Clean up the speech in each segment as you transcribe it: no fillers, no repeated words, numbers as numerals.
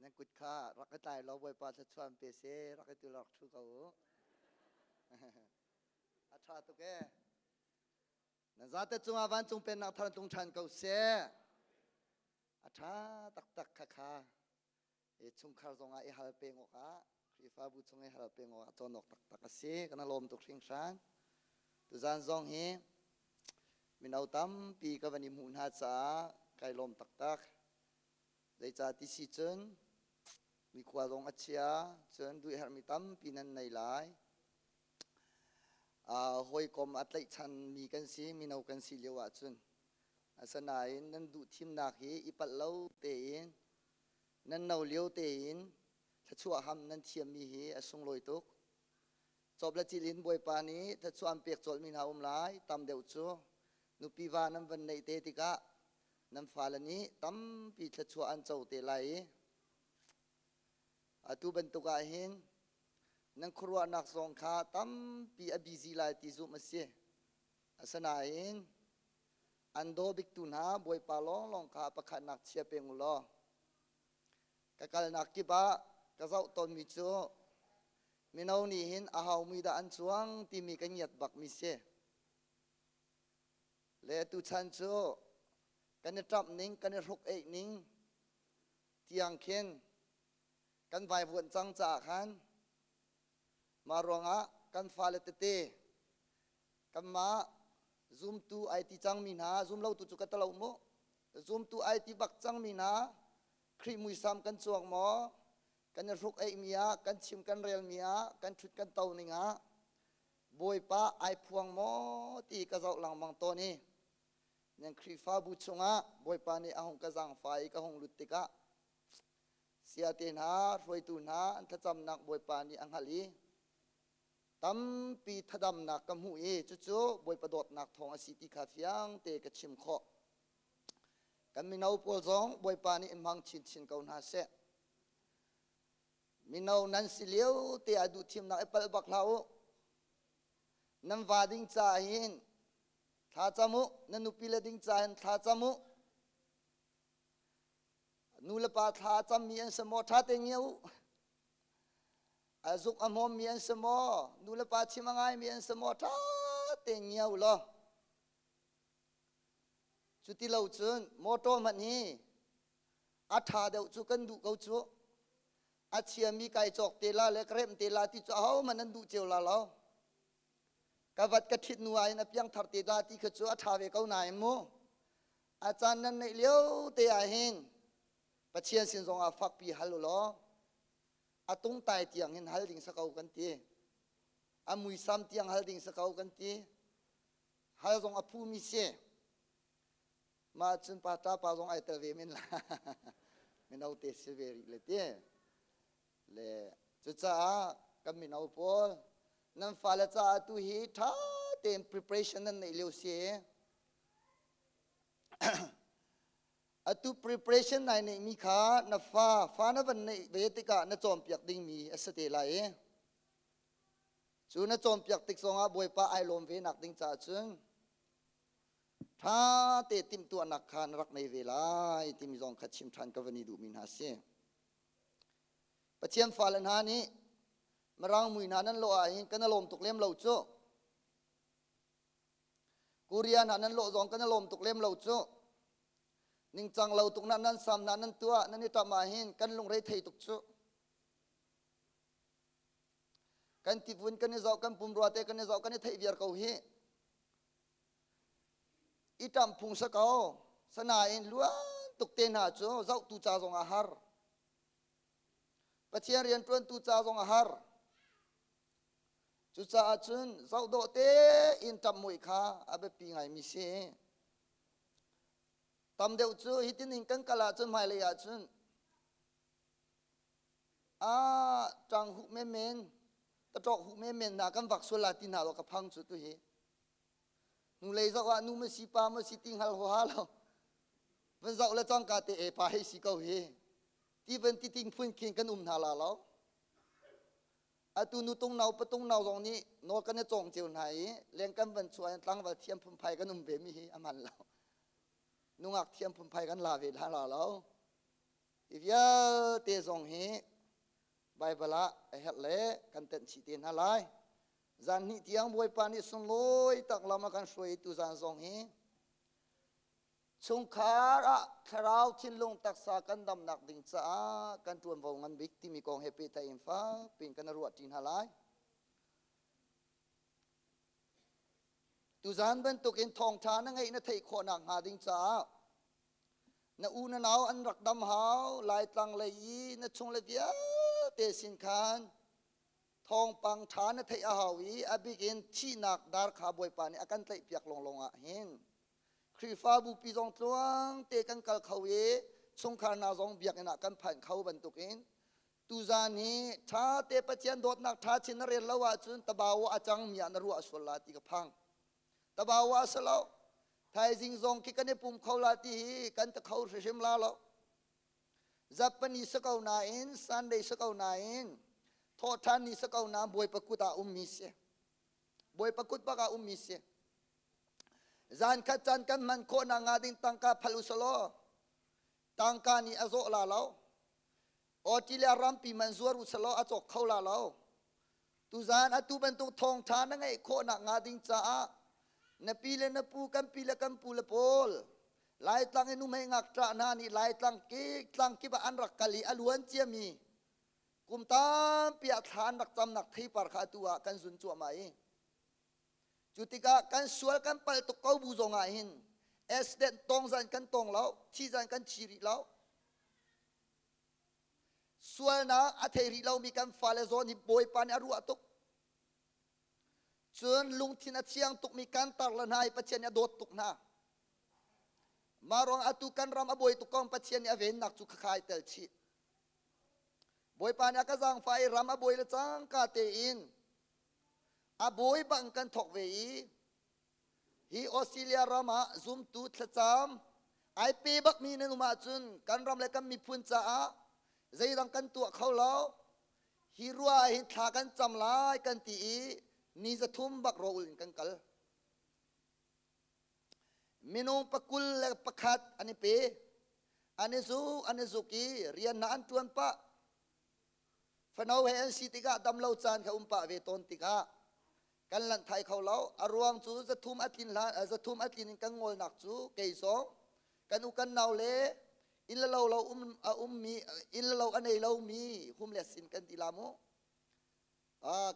Nan kut kha rak i tlai law Bawipa thluachuah an pe seh, rak i tu rak ṭhu ko u. A ṭha tuk ee. Nan zate cungah vancung pennak thar tlung ṭhan ko seh. A ṭha taktak kha kha. I chungkhar zongah i hal peng awkah Khrihfabu chung i hal peng awkah cawn awk taktak a si. Kan i lawm tuk hringhran. Tuzan zong hi mino tampi ka van i hmuh hna caah kai lawm taktak. Zeicah ti si cun mikhua zong a chia, cun duh herhmi tampi nan nei lai. Hawikom a tlaihchanmi kan si, mino kan si lio ahcun. Asinain nan duh thimnak hi i palh lo tein nan no lio tein thluachuah ham nan thiammi hi a sunglawi tuk. Cawp le cil in Bawipa nih thluachuah an pek cawlmi hna um lai, tam deuh cu nupi va nan van neih te tikah nan fale nih tampi thluachuah an co te lai i atu bantuk ah hin nan khuaruahnak zong kha tampi a busy lai ti zumh a si. Asinain an daw biktu hna Bawipa lawnglawng kha pakhatnak chia peng u law ka kalnak kip ah ka zoh tawnmi cu mino nih hin a haumi dah an cuang timi ka ngiat bakmi si. Le tuchan cu kan i ṭamh ning, kan i hruk eih ning tiang khin kan vaivuan cang caah khan mah ruangah kan fale tete kanmah zumtu ai ti cangmi hna zumlotu cu ka talo mu zumtu ai ti bak cangmi hna Khrih muisam kan cuang maw kan i hruk eihmi ah kan chim kan relmi ah kan ṭhut kan to ning ah Bawipa ai phuang maw ti ka zoh lengmang tawn i nan Khrihfabu chungah Bawipa nih a hung ka zaangfah i ka hung lut tikah siate hna hruaitu hna an thlacamnak Bawipa nih a hngalh i tampi thadamnak ka hmuh i cucu Bawipa dawtnak thawng a si ti kha fiang te ka chim khawh. Kan mino pawl zong Bawipa nih in hmang chinchin ko hna seh. Mino nan si lio te ah duhthimnak i palh bak hlah u. Nan va ding caah hin thla cam u, nan nupi le ding caah hin thla cam u. Nu le pa thla cammi an si maw ṭha te ngia u. A zuk a hmawmmi an si maw, nu le pa chim a ngaimi an si maw ṭha te ngia u law. Cuti lo cun motor hmanh hi a ṭha deuh cu kan duh ko cu. A chiami kai cawk te la le ka remh te la ti cu ahohmanh an duh cio la lo. Ka vat ka ṭhit hnu ah hin a piangthar te la ti kha cu a ṭha ve ko nain mu. A caan nan neih lio te ah hin Pathian sin zongah fakpi hal u law a tungtai tiang hin hal ding sa ko kan ti. A muisam tiang hal ding sa ko kan ti. Hal zong a phumi si. Mah cun pa ṭa pa zong ai tel ve men la. Mino te si ve rih le ti. Le cucaah kan mino pawl nan fale caah tu hi ṭha tein preparation nan neih lio si. Atu preparation nai neihmi kha na fa fa na van neih ve tikah na cawnpiak dingmi a si te lai i cu na cawnpiak tik zongah Bawipa ai lawm ve nak ding caah cun ṭha te timhtuahnak kha na rak nei ve lai timi zong kha chim ṭhan ka van i duhmi hna si. Pathian fale hna nih Mirang mui hna nan lawh ah hin kan i lawm tuk lem lo cu. Korea hna nan lawh zong kan i lawm tuk lem lo cu. Ningcang lo tuk na nan sam na nan tuah nan i ṭam ah hin kan lungre thei tuk cu. Kan tivun kan i zoh kan pumrua te kan i zoh kan i theih viar ko hi. I ṭamh phung sa ko. Sanain luan tuk te hna cu zohtu ca zong a har. Pathian rianṭuantu ca zong a har. Cucaah cun zohdawh tein ṭamh muih kha a biapi ngaimi si. Tam deuh cu hitin in kan kal ahcun hmailei ahcun a ṭang huh menmen, taṭawk huh menmen hna kan vak sual lai ti hna law ka phang cu tuhi. Hnulei zoh ah nu ma si pa ma si ti hngal huaha lo. Van zoh le cangka te e pa hei si ko hi. Ti van ti ting phun khin kan um hna la lo. Atu nutung nau patung nau zong nih nawl kan i cawng cio hna i leng kan van chuah in tlangval thiam phunphai kan um ve mi hi a hman lo. Nungak thiam phunphai kan la ve hna la lo. Hi vialte zong hi Baibal ah a herh le kan tenh chih te hna lai. Zan hnih tiang Bawipa nih sunglawi tak lam a kan hruai tu zan zong hi chungkhar ah thlarau thinlung taksa kan damnak ding caah kan ṭuanvo ngan bik timi kong he pehtlai in fak piin kan ruah ṭi hna lai. Tuzan bantukin thawngṭha na ngeih na theih khawhnak hnga ding caah na u na nau an rak dam hau Laitlang lei i na chung le vialte sin khan thawngpang ṭha na theih a hau i a bik in thihnak dar kha Bawipa nih a kan tlaihpiak lawnglawng ah hin Khrihfabu pi zong tluang te kan kal kho i chungkhar hna zong biakinn ah kan phan kho bantukin tuzan hi ṭha te Pathian dawtnak ṭha chin na rel lo ahcun tabawa a cang mi ah na ruah sual la ti ka phang. Tabawa a si lo. Thaizing zong khi kan i pum kho la ti hi kan ta kho hrimhrim la lo. Zapani si ko nain, Sunday si ko nain, thawhṭhan ni si ko nain Bawipa kut ah ummi si. Bawipa kut bak ah ummi si. Zan khat caan kan hman khawhnak nga ding tangka phal u selaw tangka nih a zawh la lo. Australia rampi man zuar u selaw a cawk kho la lo. Tuzaan atu bantuk thawngṭha na ngeih khawhnak hnga ding caah na pi le na pu kan pi le kan pu le pawl Laitlang i nuhmei ngakṭah hna nih Laitlang kik tlang kip ah an rak kal i a luan ciami kum tampi ah thla an rak camnak theipar kha atu ah kan zun cuahmah i cu tikah kan sual kan palh tuk ko bu zong ah hin accident tong zan kan tong lo thi zan kan thi rih lo Sualnak a thei rih lomi kan fale zawn hi Bawipa nih a ruah tuk. Cun lungthin a thiang tukmi kan tar le hna hi Pathian nih a dawt tuk hna. Mah ruang atu kan ram a buai tuk kong Pathian nih a vennak cu khakha ai tel chih. Bawipa nih a ka zaangfah i ram a buai le cangka tein a bawi bang kan thawk ve i Hi Australia ram ah zumtu thlacam ai pe bakmi nan um ahcun kan ram le kan miphun caah zeidang kan tuah kho lo. Hi rua ah hin thla kan cam lai kan ti i ni 300 bak rawl in kan kal. Minung 21 an i pe. An i zuk, an i zuk i rian hna an ṭuan pah. Fano he an si tikah damlo caan kha um pah ve tawn tikah kan lanh thai kho lo. A ruang cu 300 a tlin hlan 300 a tlin in kan ngolnak cu kei zong kan u kan nau le inn le lo lo um a ummi inn le lo a nei lomi homeless in kan ti la mu.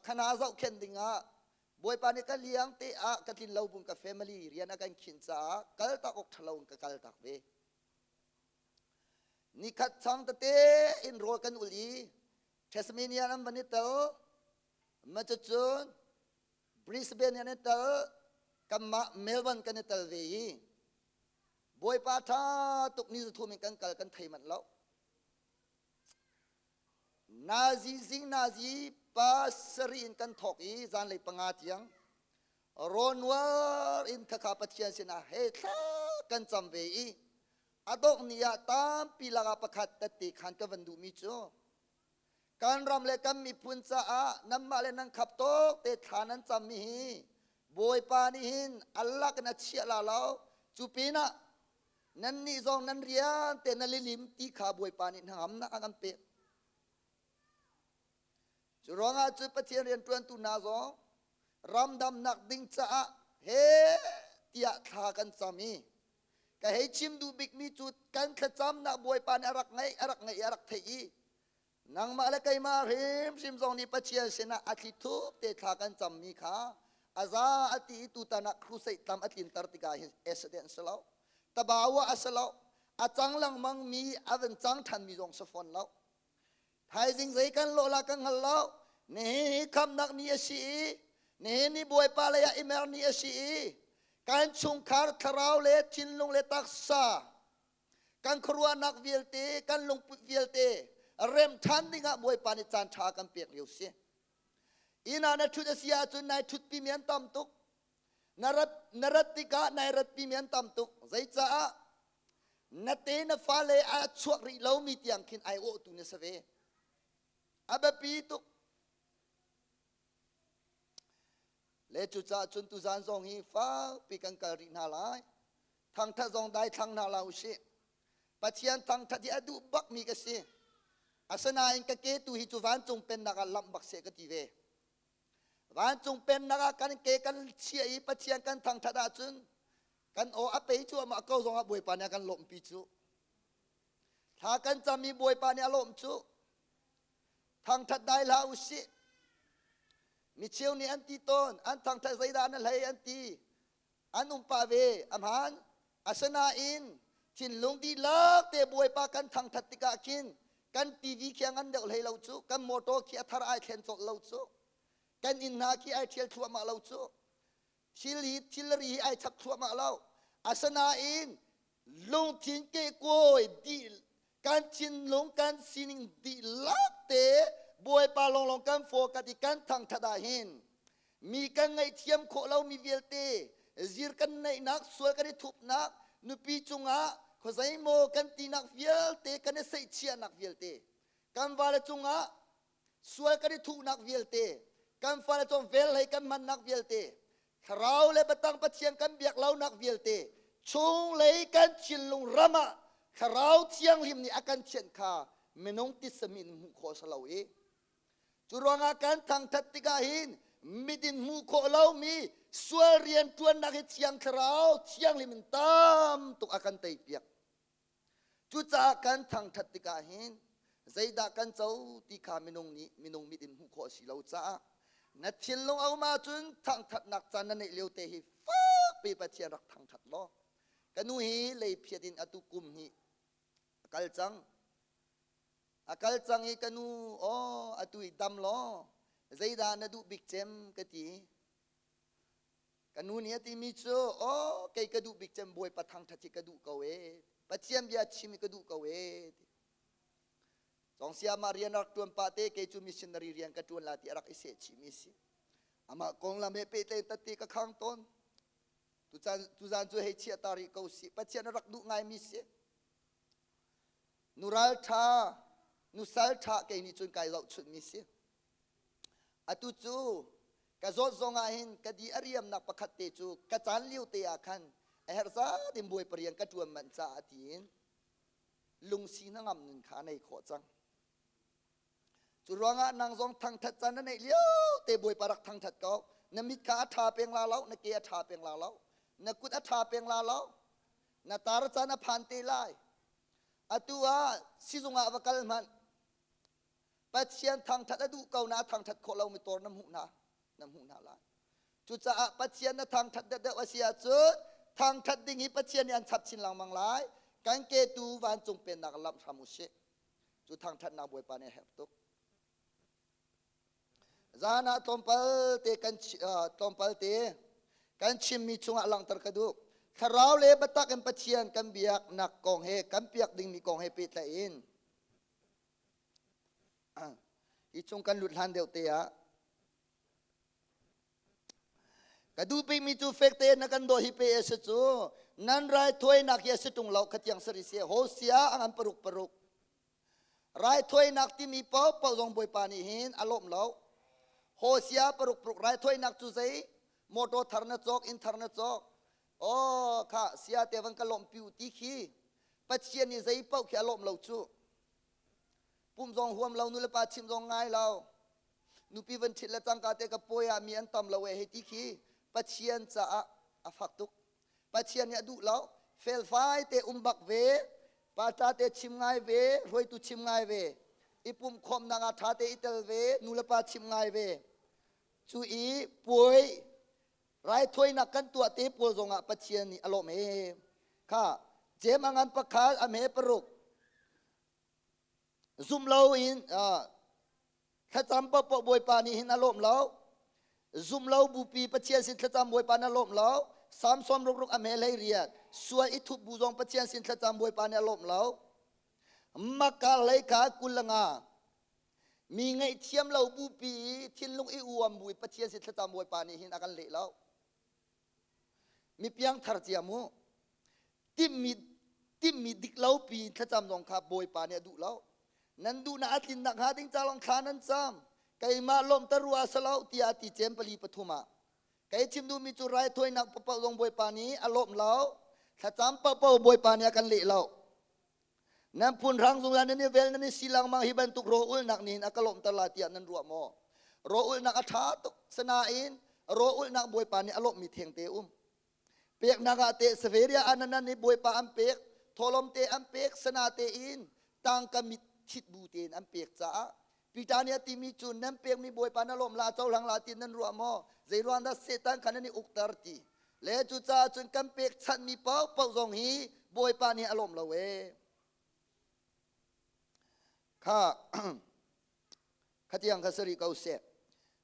Khana zohkhenh dingah Bawipa nih ka liang te ah ka tlin lo bung ka family rian a kan khinh caah kal tak awk ṭhalo in ka kal tak ve. Nikhat chang tete in rawl kan ul i Tasmania an van i tel, macucun Brisbane an i tel, kanmah Melbourne kan i tel ve i Bawipa ṭha tuk ni 300 in kan kal kan thei manh lo. Nazi zing nazi 7 in kan thawk i zanlei 5 tiang rawnwar in khakha Pathian sinah he thla kan cam ve i a dongh ni ah tampi lakah pakhat tette khan ka van duhmi cu kan ram le kan miphun caah nanmah le nan khap tawk te thla nan cammi hi Bawipa nih hin Allah in a chiah la lo cu pinah nannih zong nan rian te na lilim ti kha Bawipa nih hnangamnak a kan pek Cu ruangah cu Pathian rianṭuantu hna zong ramdamnak ding caah he tiah thla kan cam i ka hei chim duh bikmi cu kan thlacamnak Bawipa nih a rak ngaih a rak ngaih i a rak theih i nangmah le keimah hrimhrim zong nih Pathian sinah a thlithup te thla kan cammi kha a za a ti i tutan ah crusade tam a tlinter tikah hin accident si lo tabawa a si lo a cang lengmang mi a van cang ṭhanmi zong si fawn lo Thaizing zei kan lawh la kan hngal lo. Nihin hi khamnak ni a si i nihin ni Bawipa lei ah i mer ni a si i kan chungkhar thlarau le thinlung le taksa kan khuaruahnak vialte kan lungput vialte rem ṭhan dingah Bawipa nih caan ṭha kan pek lio si. Inn ah na ṭhut a si ahcun nai ṭhutpi mi an tam tuk. Na rat, na rat tikah nai ratpi mi an tam tuk. Zeicaah? Na te na fale a chuak rih lomi tiang khin ai awhtu na si ve. A biapi tuk. Le cucaah cun tuzaan zong hi fakpi kan kal rih hna lai. Thangthat zong daithlang hna la usih. Pathian thangṭhat hi a duh bakmi ka si. Asinain ka ke tu hi cu vancung pennak ah lamh bak seh ka ti ve. Vancung pennak ah kan ke kan chiah i Pathian kan thangṭhat ahcun kan aw a pei cuahmah ko zongah Bawipa nih a kan lawmhpi cu. Thla kan cam i Bawipa nih a lawmh cu. Thangṭhat dai hlah u sih. Mi cheu nih an ti tawn, an thangṭhat zeidah na hlei an ti. An um pah ve, a hmaan. Asinain thinlung dihlak te Bawipa kan thangṭhat tikah khin kan TV khi a ngan deuh hlei lo cu, kan motor khi a thar ai thlen colh lo cu, kan inn hna khi ai ṭhial thluahmah lo cu, thil hi thilri hi ai chap thluahmah lo. Asinain lungthin kehkuai dih kan thinlung kan sining dihlak te Bawipa lawnglawng kan focus i kan thangṭhat ah hin mi kan ngaihthiam khawh lomi vialte zir kan neihnak sual kan i thupnak nupi cungah khuazeimaw kan tinak vialte kan i seihchiahnak vialte kan vale cungah sual kan i thuhnak vialte kan fale cung velhlei kan hmannak vialte thlarau le batang Pathian kan biak lonak vialte chunglei kan thinlung ram ah thlarau thianghlim nih a kan thianh kha minung titsami in hmuh khawh a si lo i cu ruangah kan thangthat tikah hin mit in hmuh khawh lomi sual rian ṭuannak hi thiang thlarau thianghlim in tam tuk a kan teipiak. Cucaah kan thangṭhat tikah hin zeidah kan co ti kha minung nih minung mit in hmuh khawh a si lo caah na thinlung a um ahcun thangṭhatnak caan na neih lio te hi fakpi Pathian rak thangṭhat law ka nu hi leiphiat in atu kum hnih a kal cang. A kal cang i ka nu aw atu i dam law zeidah na duh bik cem ka ti. Ka nu nih a timi cu aw kei ka duh bik cem Bawipa thangṭhat hi ka duh ko ee. Pathian bia chim hi ka duh ko ee. Cawngsia mah rian rak ṭuan pah te kei cu missionary rian ka ṭuan la ti a rak i seh chihmi si. Amah konglam he pehtlaih tette ka khang tawn. Tucaan tuzaan cu hei chiah ta rih ko si. Pathian a rak duh ngaimi si. Nu ral ṭha, nu sal ṭha kei nih cun kai zohchunhmi si. Atu cu ka zawt zong ah hin ka di a riamnak pakhat te cu ka caan lio te ah khan a herh zat in Bawipa rian ka ṭuan manh caah tiin lungsi hnangam nun kha a nei khawh cang. Cu ruangah nang zong thangṭhat caan na neih lio te Bawipa rak thangṭhat ko. Na mit kha a ṭha peng la lo, na ke a ṭha peng la lo, na kut a ṭha peng la lo, na tar caan a phan te lai. Atu ah sizung ah va kal hmanh Pathian thangṭhat a duh ko na thangṭhat khawh lomi tor na hmuh hna na hmuh hna lai. Cucaah Pathian na thangṭhat deuhdeuh a si ahcun thangṭhat ding hi Pathian nih an chap chin lengmang lai. Kan ke tu vancung pennak lamh hram u sih. Cu thangṭhatnak Bawipa nih a herh tuk. Zan ah tlawmpal te kan tlawmpal te kan chimmi chungah langhter ka duh. Thlarau le biatak in Pathian kan biaknak kong he kan piak dingmi kong he pehtlaih in Hi chung kan lut hlan deuh te ah ka duh bikmi cu fek tein na kan dawh hi pe a si cu nan raithawinak hi a si ṭung lo khatiang sari si Hosea a ngan paruk paruk raithawinak timi paohpaoh zong Bawipa nih hin a lawm lo Hosea paruk paruk raithawinak cu zei motor thar na cawk inn thar na cawk oh kha sia te van ka lawmhpi u ti khi Pathian nih zei paoh khi a lawm lo cu pum zong huam lo nu le pa chim zong ngai lo nupi van ṭhit le cangka te ka pawi ah mi an tam lo e hei ti khi Pathian caah a fak tuk Pathian nih a duh lo felfai te um bak ve pa te chim ngai ve hruaitu chim ngai ve i pumh khawmnak ah ṭha te i tel ve nu le pa chim ngai ve cu i puai raithawinak kan tuah te pawl zongah Pathian nih a lawm e kha jem a ngan pakhat a hme paruk zum lo in thlacam paohpaoh Bawipa nih hin a lawm lo zum lo bupi Pathian sin thlacam Bawipa nih a lawm lo Samson rukruk a hme hlei riat sual i thup bu zong Pathian sin thlacam Bawipa nih a lawm lo Makka hlei kha 20 le nga Mi ngaihthiam lo bupi i thinlung i uam bu i Pathian sin thlacam Bawipa nih hin a kan leh lo. Mi piangthar cia mu. Timhmi timhmi dik lo pi thlacam zong kha Bawipa nih a duh lo. Nan duhnak a tlinnak hnga ding ca lawng thla nan cam. Keimah lawmhter rua a si lo tiah a ti cem pali pathum ah. Kei chim duhmi cu raithawinak paoh zong Bawipa nih a lawmh lo. Thlacam paohpaoh Bawipa nih a kan leh lo. Nan phun hrang zungzal nan i vel nan i si lengmang hi bantuk rawlulnak nih hin a ka lawmhter lai tiah nan ruah maw? Rawlulnak a ṭha tuk. Sinain rawlulnak Bawipa nih a lawmhmi thengte um. Peknak ah teh Samaria ah nan nih Bawipa an pek, thawhlawm te an pek, sana tein tangka mit thit bu tein an pek caah Peter nih a timi cu nan pekmi Bawipa na lawm la cohlang la ti nan ruah maw? Zei ruang dah Satan kha nan i ukter ti? Le cucaah cun kan pekchanhmi paohpaoh zong hi Bawipa nih a lawm lo ee. Kha khatiang kha sari ko seh.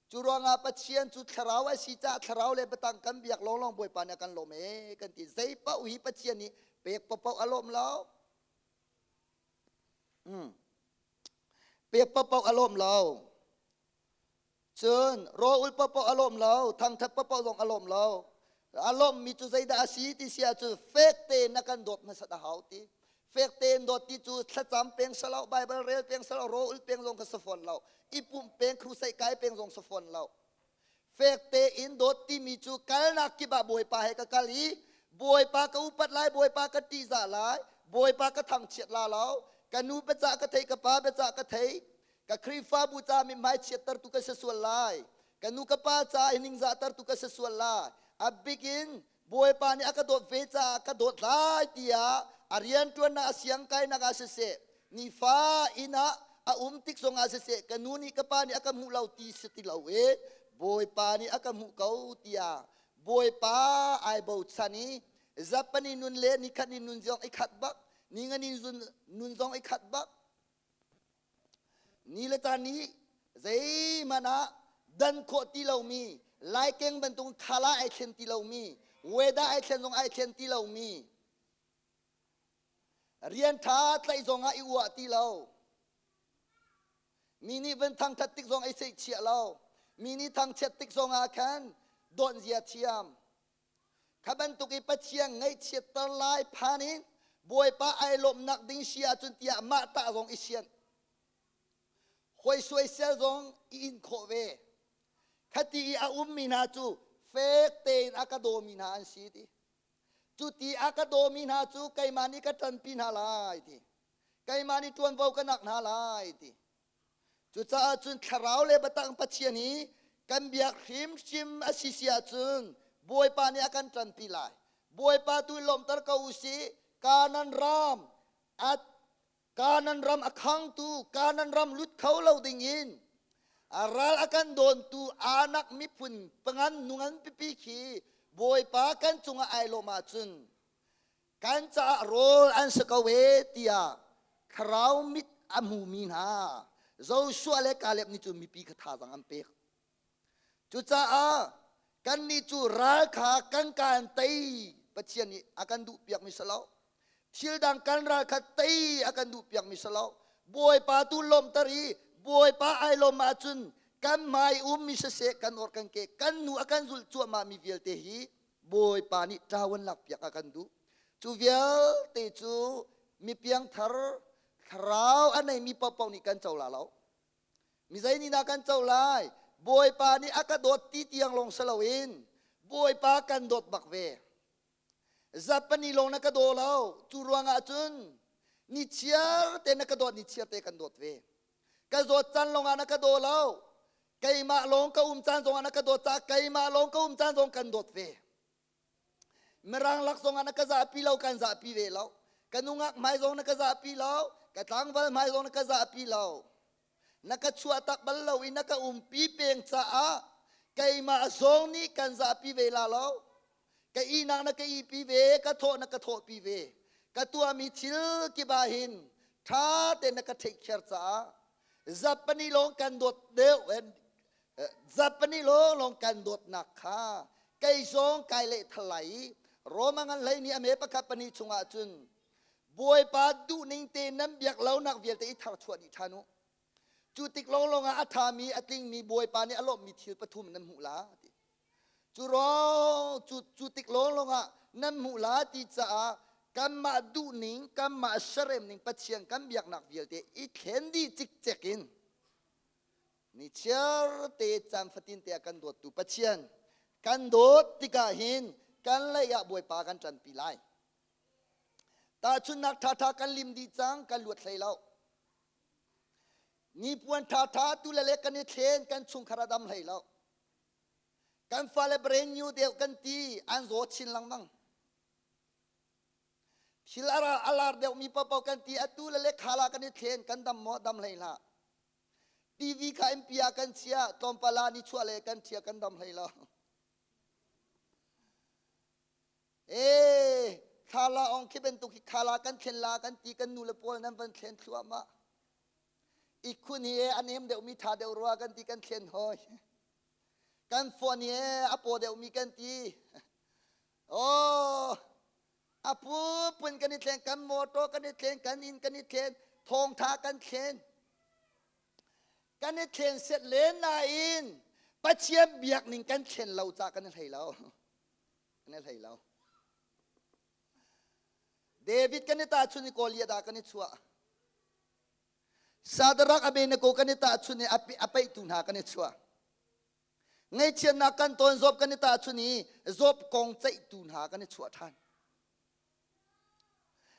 Cu ruangah Pathian cu thlarau a si caah thlarau le biatang kan biak lawnglawng Bawipa nih a kan lawm ee kan ti. Zei paoh hi Pathian nih pek paohpaoh a lawm lo. Hmm. Pek paohpaoh a lawm lo. Cun rawl paohpaoh a lawm lo, thangthat paohpaoh zong a lawm lo. A lawmmi cu zeidah a si ti si ahcun fek tein na kan dawt hmasat a hau ti. Fek tein dawt ti cu thlacam peng si lo, Bible rel peng si lo, rawl peng zong kha si fawn lo, i pumh peng, crusade kai peng zong si fawn lo. Fek tein dawt timi cu kalnak kip ah Bawipa he ka kal i Bawipa ka upat lai, Bawipa ka ṭihzah lai, Bawipa ka thangchiat la lo, ka nu biacah ka thei, ka pa biacah ka thei, ka Khrihfabu ca mithmai chiattertu ka si sual lai, ka nu ka pa ca i ningzahtertu ka si sual lai. A bik in Bawipa nih a ka dawt ve caah ka dawt lai tiah a rianṭuannak a siangkainak ah siseh, nifa inn ah a um tik zongah siseh, ka nu nih ka pa nih a ka hmuh lo ti si ti lo i Bawipa nih a ka hmuh ko tiah Bawipa ai bochan i zapani nun le nikhat ni nun zong i khat bak, ni nga ni nun zong i khat bak, Ni le caan nih zeihmanh ah dan khawh ti lomi, laikeng bantuk khala ai thlen ti lomi, weather ai thlen zong ai thlen ti lomi, rian ṭha tlaih zong ah i uah ti lo, mi nih van thangṭhat tik zong ai seihchiah lo, mi nih thangchiat tik zong ah khan dawt zia thiam. Kha bantuk i Pathian ngaihchiatter lai phan in Bawipa ai lawmhnak ding si ahcun tiah mah tah zong i sian. Hoi suaisel zong i in khawh ve. Khati i a ummi hna cu fek tein a ka dawmi hna an si ti. Cu ti a ka dawmi hna cu keimah nih ka ṭanpi hna lai ti. Keimah nih ṭuanvo ka nak hna lai ti. Cucaah cun thlarau le biatak Pathian hi kan biak hrimhrim a si si ahcun Bawipa nih a kan ṭanpi lai. Bawipa tu lawmhter ko u sih. Kanan ram a Kanan ram a khangtu Kanan ram lut kho lo ding in a ral a kan dawntu anak miphun pangan nungan pipi khi Bawipa kan cungah ai lawm ahcun kan caah rawl an si ko e tiah thlarau mit a hmumi hna Joshua le Caleb nih cun mipi kha thazaang an pek. Cucaah kannih cu ral kha kan kaan tei Pathian nih a kan duh piakmi si lo. Thil dang kan ral kha tei a kan duh piakmi si lo. Bawipa tu lawmhter i Bawipa ai lawm ahcun kan hmai ummi siseh kan or kan ke kan nu a kan zulh cuahmah mi vialte hi Bawipa nih ṭawan lakpiak a kan duh. Cu vialte cu mi piangthar thlarau a neimi paohpaoh nih kan co la lo. Mi zei nih dah kan co lai? Bawipa nih a ka dawt ti tiang lawng si loin Bawipa kan dawt bak ve. Zapani lawng na ka daw lo. Cu ruangah cun nichiar te na ka dawt nichiar te kan dawt ve. Ka zawt caan lawngah na ka daw lo. Keimah lawng ka um caan zongah na ka dawt caah keimah lawng ka um caan zong kan dawt ve. Mirang lak zongah na ka zahpi lo kan zahpi ve lo. Ka nungak hmai zong na ka zahpi lo. Ka tlangval hmai zong na ka zahpi lo. Na ka chuah tak bal lo i na ka umpi peng caah keimah zong nih kan zahpi ve la lo. Ka ihnak na ka ihpi ve, ka thawh na ka thawhpi ve. Ka tuahmi thil kip ah hin ṭha tein na ka theihkhiar caah zapani lawng kan dawt deuh zapani lawng lawng kan dawtnak kha kei zong kai leh thal lai i Roma ngan hlei ni a me pakhat pahnih chungah cun Bawipa duhning te nan biak lonak vialte i tharchuah dih ṭhan u. Cu tik lawnglawng ah a ṭhami a tlingmi Bawipa nih a lawmhmi thil pathum nan hmuh la ti. Cu ruang cu cu tik lawnglawng ah nan hmuh la ti caah kanmah duhning kanmah seremning Pathian kan biaknak vialte i thlen dih cikcek in nichiar te caan fatin te a kan dawttu Pathian kan dawt tikah hin kan lei ah Bawipa kan ṭanpi lai. Tahchunhnak ṭhaṭha kan lim dih cang, kan luat hlei lo. Nipuan ṭhaṭha tu le le kan i thlen, kan chungkhar a dam hlei lo. Kan fale brand new deuh kan ti, an zaw chin lengmang. Thil a lar deuhmi paohpaoh kan ti, atu le le khala kan i thlen, kan dam maw, dam hlei hlah. TV kha MP ah kan chia, tlawmpal ah nichuah le kan ṭhia, kan dam hlei lo. Ee, thlala ong khi bantuk hi khala kan thlen la kan ti kan nu le pawl nan van thlen thluahmah. Ikhun hi a nem deuhmi tha deuh rua kan ti kan thlen hoi. Kan phone hi a paw deuhmi kan ti. Oh, a pupun kan i thlen, kan motor kan i thlen, kan inn kan i thlen, thawngtha kan thlen. Kan i thlen set len nain Pathian biak ning kan thlen lo ca kan i hlei lo. Kan i hlei lo. David kan i tahchun i Goliath ah kan i chuah. Sadarak Abednego kan i tahchun i a peihtu hna kan i chuah. Ngaihchiatnak kan tawn Job kan i tahchun i Job kong ceihtu hna kan i chuah ṭhan.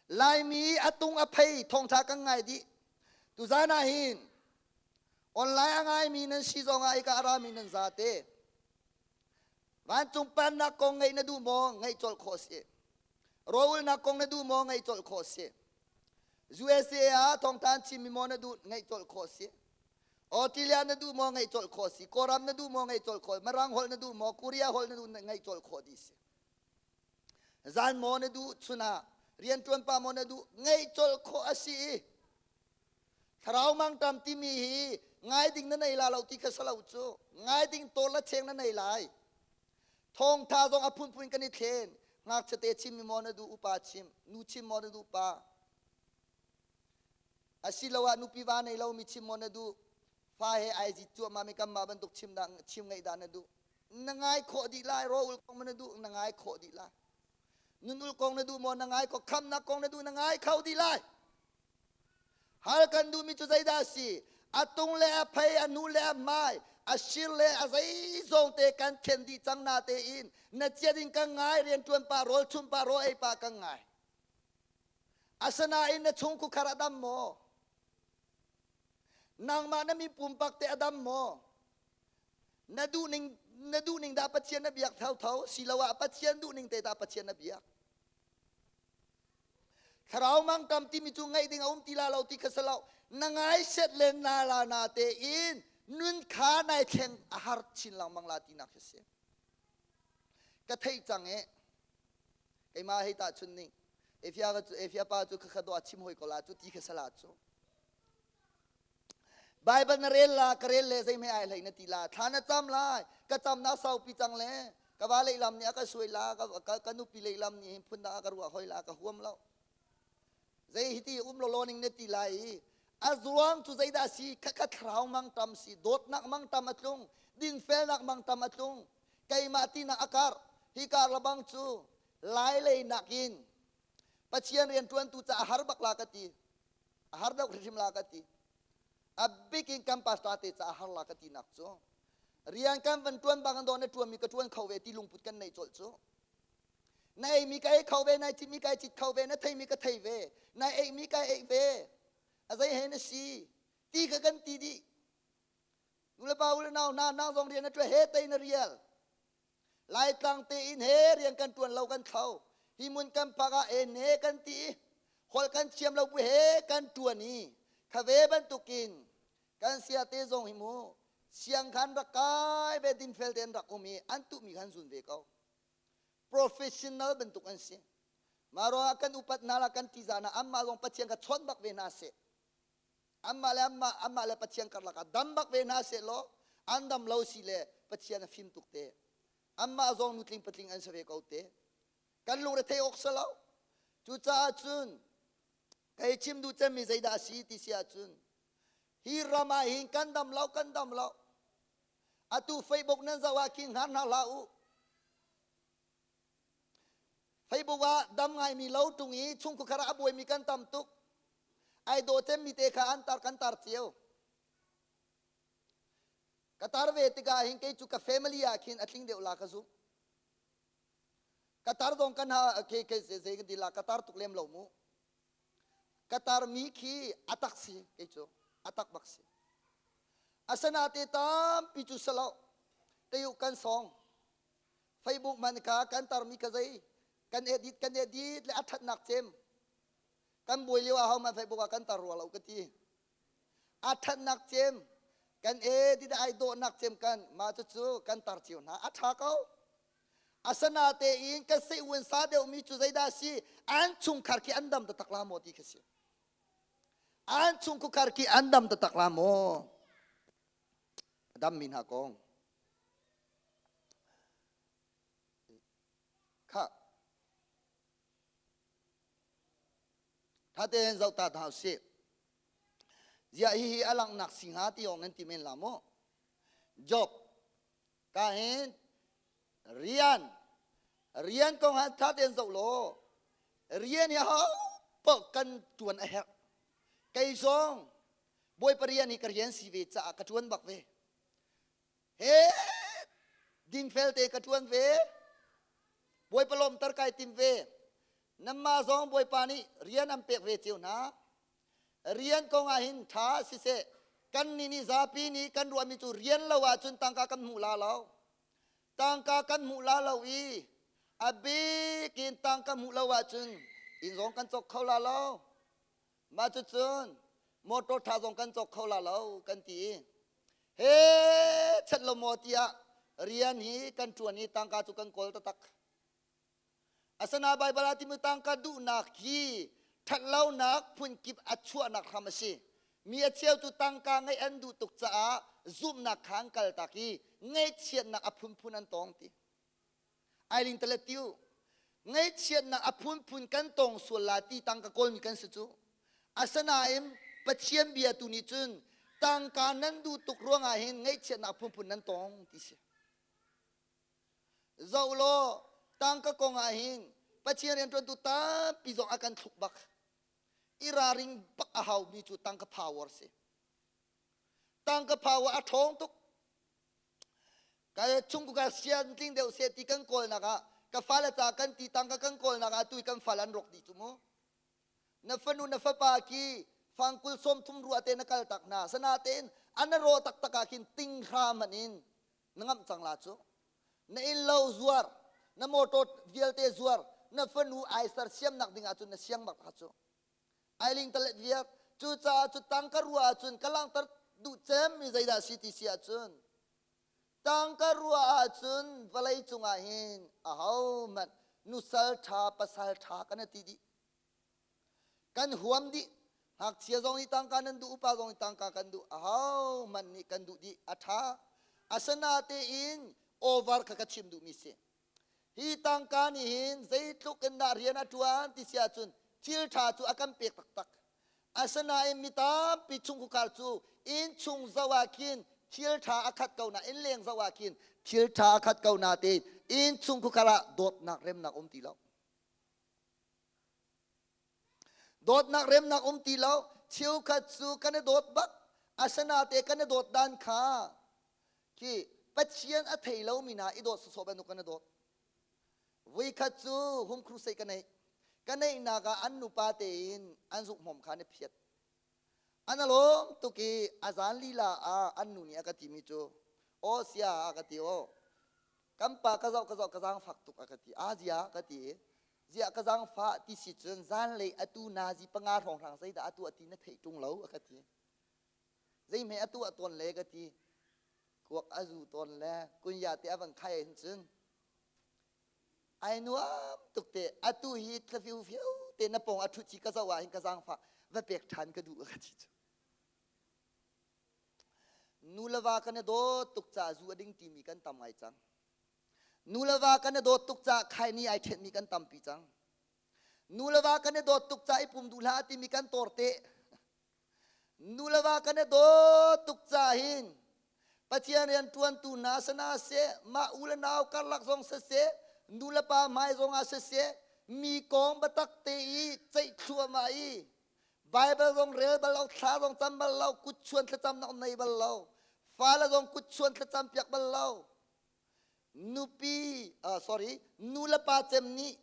Laimi a tung a phei thawngṭha kan ngai dih. Tuzan ah hin online a ngaimi nan si zong ah ika a rami nan zate. Vancung pennak kong ngaih na duh maw? Ngaih colh khawh si. Rawlnak kong na duh maw? Ngaih colh khawh si. USA ah thawngṭha an chimmi maw na duh? Ngaih colh khawh si. Australia na duh maw? Ngaih colh khawh si. Kawlram na duh maw? Ngaih colh khawh. Mirang holh na duh maw? Korea holh na duh? Ngaih colh khawh dih si. Zan maw na duh chun ah rianṭuan pa maw na duh ngeih colh khawh a si i thlarau mangṭam timi hi ngai ding na nei la lo ti kha si lo cu ngai ding tawl le cheng na nei lai thawngtha zong a phunphun kan i thlen ngakchia te chim mi maw na duh upa chim nu chim maw na duh pa asiloah nupi va nei lomi chim maw na duh fa he ai zit cuahmah mi kanmah bantuk chim dah chim ngaih dah na duh Na ngai khawh dih lai rawl kong na duh na ngai khawh dih lai. Nunul kong na duh maw na ngai khawh khamnak kong na duh na ngai kho dih lai. Hal kan duhmi cu zeidah a si? A tung le a phei, a nu le a hmai, a sir le a zeizong te kan thlen dih cang na tein na cia ding kan ngai rianṭuan pa rawl chum pa rawl ei pa kan ngai. Asinain na chung khukhar a dam maw? Nangmah na mi pumpak te a dam maw? Na duhning na duhning dah Pathian na biak thotho siloah Pathian duhning te dah Pathian na biak. Thlarau mangtam timi cu ngaih ding a um ti la lo ti kha si lo. Na ngai set le na la na te in nun kha nai thleng a har chin lengmang la tinak hi si. Ka theih cang e. Keimah hei tah chun ning. Efia ka cu Efia pa cu khakha dawh a chim hoi ko la cu ti kha sala cu. Baibal na rel la ka rel le zeihmeh ai hlei na ti la thla na cam lai ka cam na saupi cang le ka va lehlam nih a ka suai la ka, ka, ka nupi lehlam nih hin phun dang a ka ruah hoi la ka huam lo zei hiti um lo lo ning na ti lai i a zuang cu zeidah si khakha thlarau mangtam si dawtnak mangtam a tlung dinfelnak mangtam a tlung keimah tinak a kar hi kar labang cu lai lei nakin Pathian rian ṭuantu ca a har bak la ka ti a har deuh hrimhrim la ka ti a bik in kan pastor te ca a har la ka ti nak cu rian kan van ṭuan bang an na ṭuan mi ka ṭuan kho ve ti lungput kan nei colh cu na ei mi ka ei kho ve nai cit mi ka cit kho ve na thei mi ka thei ve na ei mi ka ei ve a zei he na si ti ka kan ti dih nulepa u le nau na nang zong rian na ṭuan he tei na rial Laitlang tein he rian kan ṭuan lo kan thlo. Hi mun kan pak ah e ne kan ti i holh kan thiam lo bu he kan ṭuan i khave bantukin kan sia te zong hi mu siang khan rak kai ve dinfel tein rak um i an tuhmi khan zun ve ko. Professional bantuk an si. Mah ruangah kan upat hna la kan ṭihzah hna anmah zong Pathian kha chawnh bak ve hna seh. Anmah le anmah anmah le Pathian karlak ah dam bak ve hna seh law an dam lo si le Pathian a fim tuk te. Anmah zong nutling patling an si ve ko te. Kan lungre thei awk si lo. Cucaah cun kei chim duh cemmi zeidah a si ti si ahcun hi ram ah hin kan dam lo kan dam lo. Atu Facebook nan zoh ah khin hngar hna hlah u. Facebook ah dam ngaimi lo ṭung i chungkhukhar ah a buaimi kan tam tuk. Ai daw cemmi te kha an tar kan tar cio. Ka tar ve tikah hin kei cu ka family ah khin a tling deuh la ka zumh. Ka tar zong kan ha ke ke zei kan ti la ka tar tuk lem lo mu. Ka tarmi khi a tak si kei cu a tak bak si. Asanate tampi cu salo teiu kan song Facebook man kha kan tarmi ka zei kan edit kan edit le a thatnak cem kan buai lio ah ho man Facebook ah kan tar rua lo ka ti. A thatnak cem kan edit ai dawhnak cem kan mah cucu kan tar cio hna a tha ko. Asana tein kan seh-uan sa deuhmi cu zeidah a si? An chungkhar khi an dam taktak la maw ti khi si. An chungkhar khi an dam taktak la maw? A dammi hna kong. Kha. Tha tein zoh ta hna usih. Ziah hihi a langhnak si hnga ti awk nan ti men la maw? Job Ka hin rian rian kong ah tha tein zoh law rian hi ho paoh kan tuan a herh. Kei zong Bawipa rian hi ka rian si ve caah ka tuan bak ve. He dingfel te ka tuan ve. Bawipa lawmter kai tim ve. Nanmah zong Bawipa nih rian an pek ve cio hna. Rian kong ah hin ṭha siseh kan nih nih zapi nih kan ruahmi cu rian lo ahcun tangka kan hmuh la lo. Tangka kan hmuh la lo i a bik in tangka hmuh lo ahcun inn zong kan cawk kho la lo. Mah cucun motor ṭha zong kan cawk kho la lo kan ti i he chat lo maw tiah rian hi kan ṭuan i tangka cu kan kawl taktak. Asana Baibal ah timi tangka duhnak hi ṭhatlonak phunkip a chuahnak hram a si. Mi a cheu cu tangka ngeih an duh tuk caah zumhnak kha an kaltak i ngaihchiatnak a phunphun an tong ti. Ailing tale tiu ngaihchiatnak a phunphun kan tong sual la ti tangka kawlmi kan si cu. Asinain Pathian bia tu nih cun tangka nan duh tuk ruangah hin ngaihchiatnak a phunphun nan tong ti si. Zoh law tangka kong ah hin Pathian rianṭuantu tampi zong a kan thluk bak. I ralring bak a haumi cu tangka power si. Tangka power a ṭhawng tuk. Ka chung ka sian tling deuh seh ti kan kawlnak ah ka fale ca kan ti tangka kan kawlnak ah tu kan fale an rawk dih cu mu. Na fanu na fapa khi fangkul 30 ruah te na kal tak hna. Sanatein an rawh taktak ah khin tinghra man in na ngamh cang la cu na inn lo zuar na motor vialte zuar na fanu ai sersiamnak ding ahcun na siang bak cu ai ling talet viar cucaah cu tangka rua ahcun ka langhter duh cem mi zeidah si ti si ahcun tangka rua ahcun vawlei cungah hin ahohmanh nusal ṭha pasal ṭha kan ti dih Kan huam dih. Ngakchia zong nih tangka nan duh, upa zong nih tangka kan duh. Ahohmanh nih kan duh dih. A ṭha. Asinatein over kha ka chim duhmi si. Hi tangka nih hin zeitluk in dah rian a ṭuan ti si ahcun thil ṭha cu a kan pek taktak. Asinain mi tampi chungkhar cu innchung zoh ah khin thil ṭha a khat ko na, innleng zoh ah khin thil ṭha a khat ko na tein innchungkhar ah dawtnak remnak um ti lo. Dawtnak remnak um ti lo. Cheukhat cu kan i dawt bak. Asanate kan i dawt dan kha khi Pathian a thei lomi hna i dawt sawsawh bantuk kan i dawt. Voikhat cu home crusade ka neih. Ka neihnak ah an nupa tein an zukhmawm kha an i phiat. An alawm tuk i a zan lila ah an nu nih a ka timi cu aw sia a ka ti aw kan pa ka zoh ka zoh ka zaangfak tuk a ka ti a zia ka ti ziah ka zaangfah ti si cun zanlei atu nazi panga hrawnghrang zeidah a tuah ti na theih ṭung lo a ka ti zeihme a tuah tawn le ka ti kuak a zu tawn le kunya te a van khai hin cun Ai nuam tuk te. Atu hi thlafiu fiu te na pawng a ṭhut hi ka zoh ah hin ka zaangfah va pek ṭhan ka duh ka ti cu. Nu le va kan i dawt tuk caah zu a ding timi kan tam ngai cang. Nu le va kan i dawt tuk caah khaini ai ṭhenmi kan tampi cang. Nu le va kan i dawt tuk caah i pum duh hlah timi kan tor te. Nu le va kan i dawt tuk caah hin Pathian rian ṭuantu hna sana seh, mah u le nau karlak zong siseh, nu le pa hmai zong ah siseh, mi kong biatak te i ceih thluahmah i Baibal zong rel bal lo, thla zong cam bal lo, kut chuan thlacamnak nei bal lo, fale zong kut chuan thlacam piak bal lo. Nupi, uh, sorry, nu le pa cem nih.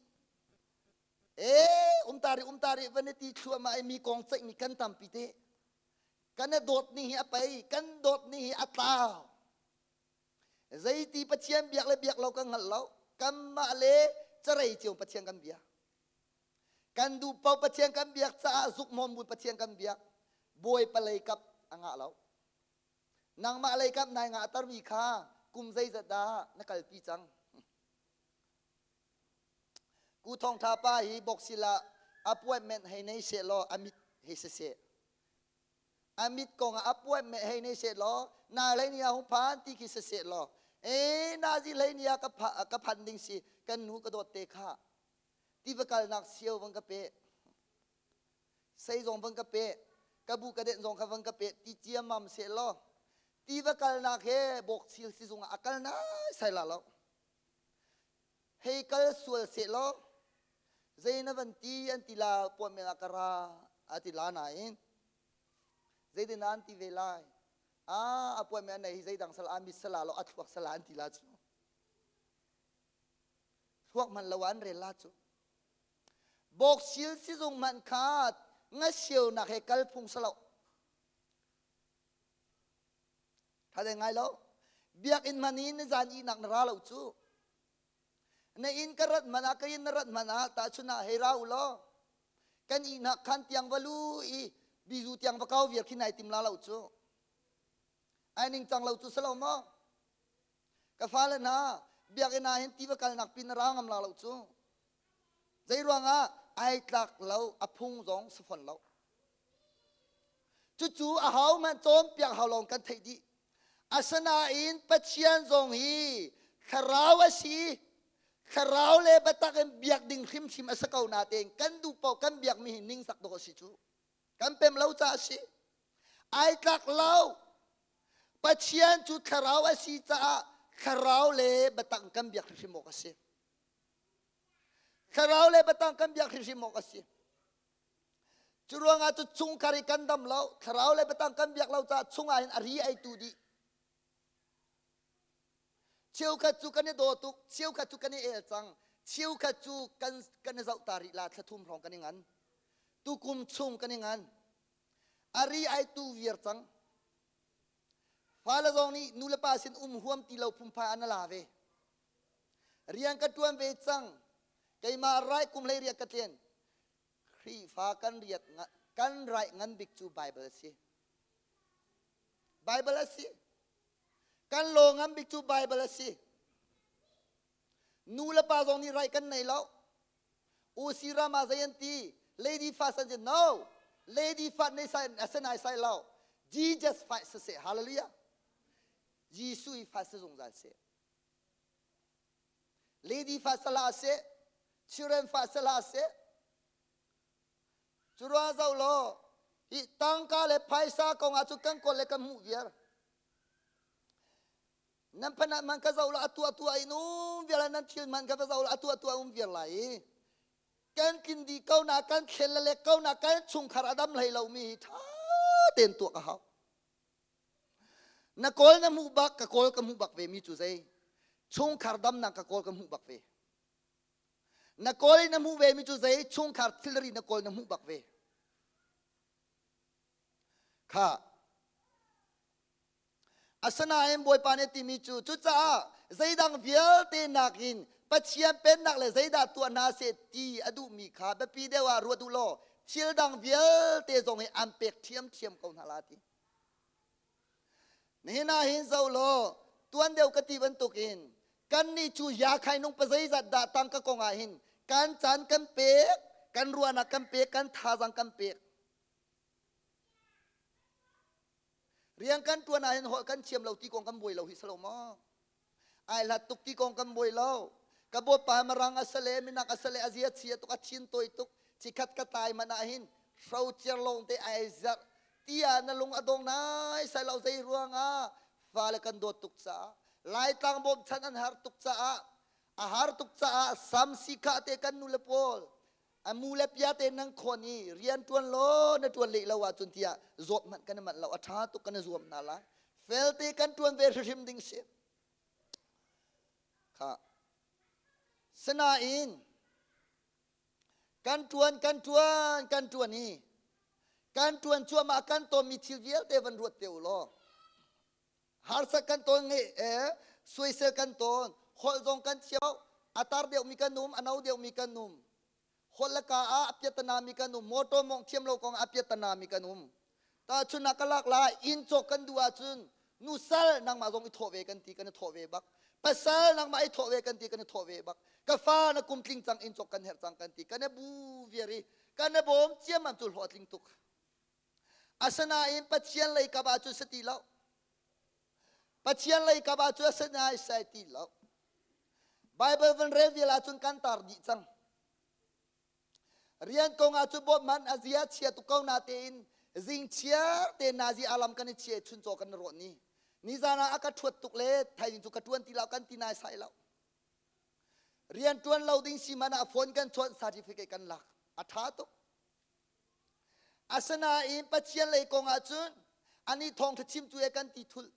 Ee umtari umtari van i ti thluahmah i mi kong ceih mi kan tampi te. Kan i dawt ni hi a pei, kan dawt ni hi a tlau. Zeiti Pathian biak le biak lo kan hngalh lo. Kanmah le carei cio Pathian kan bia. Kan duh paoh Pathian kan biak caah zukmawm bu Pathian kan biak. Bawipa lei kap a ngah lo. Nangmah lei kap nai ngahtermi kha kum zeizat dah na kalpi cang? Ku Thawng Tha pa hi boksila appointment hei nei seh law a mit hei si seh. A mit kong ah appointment hei nei seh law na hlei ni ah hung phan ti khi si seh law e nazi hlei ni ah ka ka phan ding si kan nu ka dawt te kha tiva kalnak sio van ka pe sei zong van ka pe ka bu ka den zong kha van ka pe ti ciammam seh law tiva kalnak he bawksil sizung ah a kal nai sai la lo hei kal sual seh law zei na van ti an ti la puan men ah ka ra a ti la nain zeitin an ti ve lai ah a puan men nei hi zeidang sal a mit sala lo a thluak sala an ti la cu thluak man lo an rel la cu bawksil sizung man kha ngasiaunak he kal phung salo Tha deng ngai lo. Biakinn man in zan ihnak na ra lo cu. Na inn ka rat man ah ka inn na rat man ah tahchun ah hei ra u law kan ihnak khan tiang va lu i bizu tiang va kau viar khi nai tim la lo cu. Ai ning cang lo cu salo maw? Ka fale hna biakinn ah hin tiva kalnak pin na ra ngam la lo cu. Zei ruangah ai tlak lo a phung zong si fon lo. Cucu a ho hmanh cawnpiak hau lawng kan theih dih. Asinain Pathian zong hi thlarau a si. Thlarau le biatak in biak ding hrimhrim a si ko natein kan duh paoh kan biakmi hi ningzak dawh a si cu. Kan pem lo caah a si. Ai tlak lo. Pathian cu thlarau a si caah thlarau le biatak in kan biak hrimhrim awk a si. Thlarau le biatak kan biak hrimhrim awk a si. Cu ruangah cu chungkhar i kan dam lo, thlarau le biatang kan biak lo caah chungah hin a ri ei tu dih. Cheukhat cu kan i daw tuk, cheukhat cu kan i el cang, cheukhat cu kan kan i zoh ta rih la thla thum hrawng kan i ngan. Tukum chung kan i ngan. A ri ai tu viar cang. Fale zong nih nu le pa sin um huam ti lo phunphai an la ve. Rian ka ṭuan ve cang. Keimah rai kum hlei riak ka tlen. Khrihfa kan riat kan raih ngan bik cu Bible a si. Bible a si. Kan law ngan bik cu Bible a si. Nu le pa zong nih raih kan nei lo. UC ram ah zei an ti? Lady first an si. No. Lady first nei sai asenai sai lo. Jesus fight se se. Hallelujah. Jesuh i fight se zungzal se. Lady fa sala seh, children fa sala seh. Cu ruang zoh law, hi tangka le phaisa kong ah cun kan kawl le kan hmuh viar. Nan phanat man ka zoh la atu atu in um viar nan thil man ka va zoh la atu atu um viar lai i kan tlin dih ko na kan thlen le lek ko na kan chungkhar a dam hlei lo mi hi tha tein tuak a hau. Na kawl na hmuh bak ka kawl ka hmuh bak ve mi cu zei chungkhar damnak ka kawl ka hmuh bak ve na kawl i na hmuh ve mi cu zei chungkhar thilri na kawl na hmuh bak ve kha asinain bawipa nih timi cu cucaah zeidang vialte nakin Pathian pennak le zeidah tuah hna seh ti a duhmi kha biapi deuh ah ruat u law thil dang vialte zong hi an pek ṭhiamṭhiam ko hna la ti. Nihin ah hin zoh law tuan deuh ka ti bantukin kannih cu yakhai nung pa zeizat dah tangka kong ah hin kan caan kan pek, kan ruahnak kan pek, kan thazaang kan pek. Rian kan ṭuan ah hin holh kan thiam lo ti kong kan buai lo hi salo maw? Ai hlat tuk ti kong kan buai lo. Ka bawipa marang a sale minak a sale a zia chia tuk a thin tawi tuk chikhat ka tai man ah hin hrocer lawng te ai zarh tiah na lung a dong nai sai lo zei ruangah fale kan dawt tuk caah Laitlang bawmchan an har tuk caah a har tuk caah sam sikha te kan nu le pawl a mu le pia te nang khawn i rian ṭuan law na ṭuan leh lo ahcun tiah zawt hmanh kan i manh lo a ṭha tuk kan i zuam hna lai fel te kan ṭuan ve hrimhrim ding si kha sinain. Kan ṭuan, kan ṭuan, kan ṭuan i kan ṭuan cuahmah kan tonmi thil vialte van ruat te u law harsa kan ton nge eh, suaisel kan ton holh zong kan thiam a tar deuhmi kan um a no deuhmi kan um holh le ka ah a piatana mi kan um motor mong thiam lo kong a piatana mi kan um ta chun ah ka lak la inn cawk kan duh ahcun nu sal nangmah zong i thawh ve kan ti kan i thawh ve bak pasal nangmah i thawh ve kan ti kan i thawh ve bak ka fa na kum tling cang inn cawk kan herh cang kan ti kan i bu viar i kan i bawm ciammam cu hlawh tling tuk asinain Pathian lei kap ah cun si ti lo Pathian lei kap ah cun a si nai sai ti lo Bible van rel vial ahcun kan tar dih cang Rian kong ah cun bawmh a zia chia tuk ko natein zing chiar te nazi alam kan i chia chuncaw kan rawh ni. Nizan ah a ka ṭhuat tuk le thaizing cu ka ṭuan ti lo kan ti nai sai lo. Rian ṭuan lo ding si man ah phone kan chawnh certificate kan lak. A ṭha tuk. Asinain Pathian lei kong ah cun ani thawngṭha chimtu he kan ti thulh.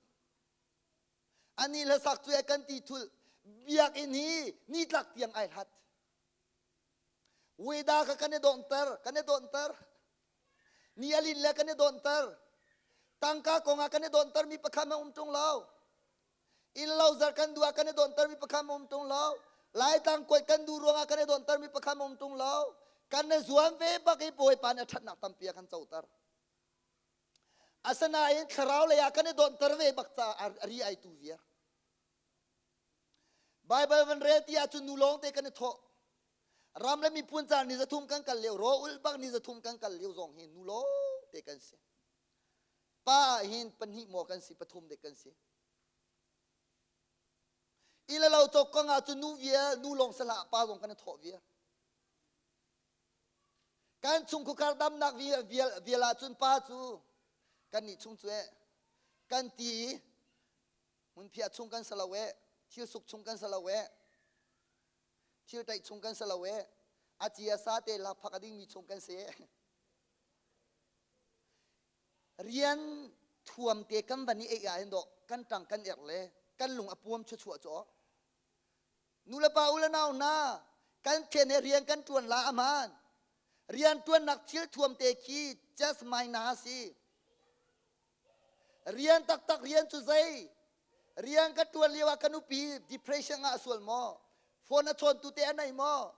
Ani hlasak cu he kan ti thulh. Biakinn hi nitlak tiang ai hlat. Weda kha kan i dawnter, kan i dawnter. Ni a lin le kan i dawnter. Tangka kong ah kan i dawnter mi pakhat ma um ṭung lo. Inn lo zar kan duh ah kan i dawnter mi pakhat ma um ṭung lo. Laitlang kuat kan duh ruangah kan i dawnter mi pakhat ma um ṭung lo. Kan i zuam ve bak i Bawipa nih a ṭhatnak tampi a kan coter. Asinain thlarau lei ah kan i dawnter ve bak caah a ri ai tu viar. Baibal van rel ti ahcun nu lawng te kan i thawh. Ram le miphun caan ni zathum kan kal lio, raw ulh bak ni zathum kan kal lio zong hi nu lawng te kan si. Pa ah hin pahnih maw kan si, pathum dek kan si. Ila lo cawk kong ah cun nu vial, nu lawng salah pa zong kan i thawh vial. Kan chungkhar damnak vial, vial ahcun pa cu kan nih chung cu eh kan ti i Hmunphiah chung kan si lo eh, thil suk chung kan si lo eh, thil ṭaih chung kan si lo eh, a ci a sa te lakphak a dingmi chung kan si eh. Rian thuam te kan van i ei ah hin dawh kan ṭang kan erh le kan lung a puam chuachuah cu Nu le pa u le nau hna kan thian he rian kan ṭuan la aman rian ṭuannak thil thuam te khi just my na si Rian taktak rian cu zei? Rian ka ṭuan lio ah ka nupi depression ah a sual maw? Phone a chawntu te a nei maw?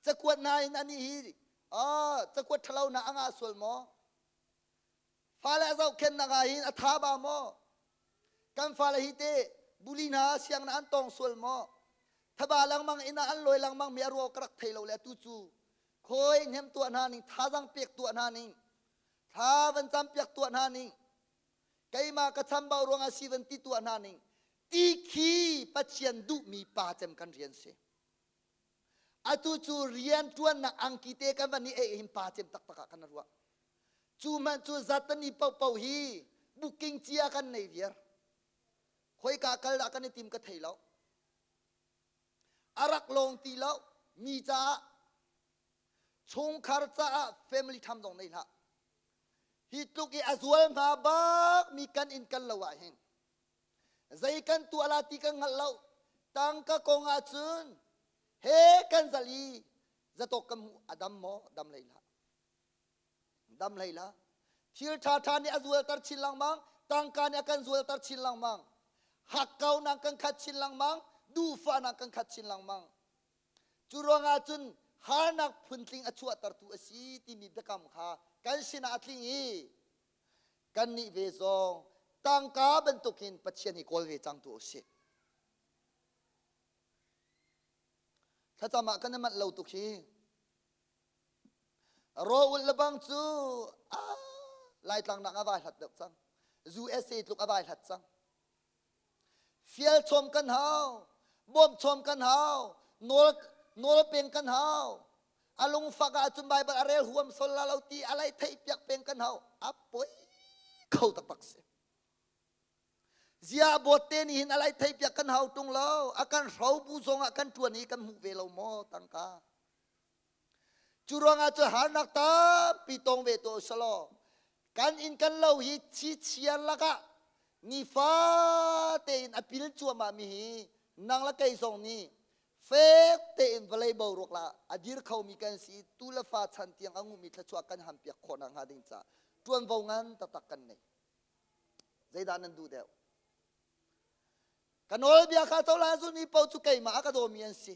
Cakuat hna in ani hi ah cakuat ṭhalo na a ngah sual maw? Fale a zohkhenhnak ah hin a tha ba maw? Kan fale hi te bully hna siang na an tong sual maw? Thaba lengmang inn ah an lawi lengmang mi a ruah ka rak thei lo le atu cu khoi hnem tuah hna ning thazang pek tuah hna ning Thla van campiak tuah hna ning. Keimah ka chambau ruangah si van ti tuah hna ning. Ti khi Pathian duhmi pa cem kan rian si. Atu cu rian ṭuannak angki te kan van i ei hin pa cem taktak ah kan ruah. Cu hmanh cu zatani paohpaoh hi booking cia kan nei viar. Khoika kal dah kan i tim ka thei lo. A rak lawng ti lo. Mi caah Chungkhar caah family tham zong nei hlah. Hi tluk i a zual hnga bak mi kan in kan lo ah hin zei kan tuah la ti kan hngalh lo. Tangka kong ah cun he kan zal i zatawk kan hmuh a dam maw dam hlei hlah. Dam hlei hlah. Thil ṭha ṭha nih a zualter chin lengmang, tangka nih a kan zualter chin lengmang. Hakkaunak kan khat chin lengmang, duhfahnak kan khat chin lengmang. Cu ruangah cun harnak phuntling a chuahtertu a si timi biakam kha kan sinah a tling i kannih ve zong tangka bantukin Pathian hi kawl ve cang tu usih. Thlacam ah kan i manh lo tuk hi. Raw ulh lebang cu ah, Laitlang nak a vai hlat deuh cang. USA tluk a vai hlat cang. Fial chom kan hau, bawmh chom kan hau, nawl nawl peng kan hau. A lungfak ahcun Baibal a rel huam sol la lo ti a lei theih piak peng kan hau. A poi kho taktak si. Zia bawt te nih hin a lei theih piak kan hau tung lo. A kan hro bu zong ah kan tuan i kan hmuh ve lo maw tangka. Cu ruangah cu harnak tampi tong ve tuah usalaw kan inn kan lo hi chichiar lakah nifa tein a pil cuahmah mi hi nang le kei zong nih Fek tein vawlei boruak la a dir khomi kan si tu le fa chan tiang a ngumi thluachuah kan hampiak khawh nakhnga ding caah ṭuanvo ngan taktak kan nei. Zeidah nan duh deuh? Ka nawlbia kha cohlan zulmi paoh cu keimah a ka dawmi an si.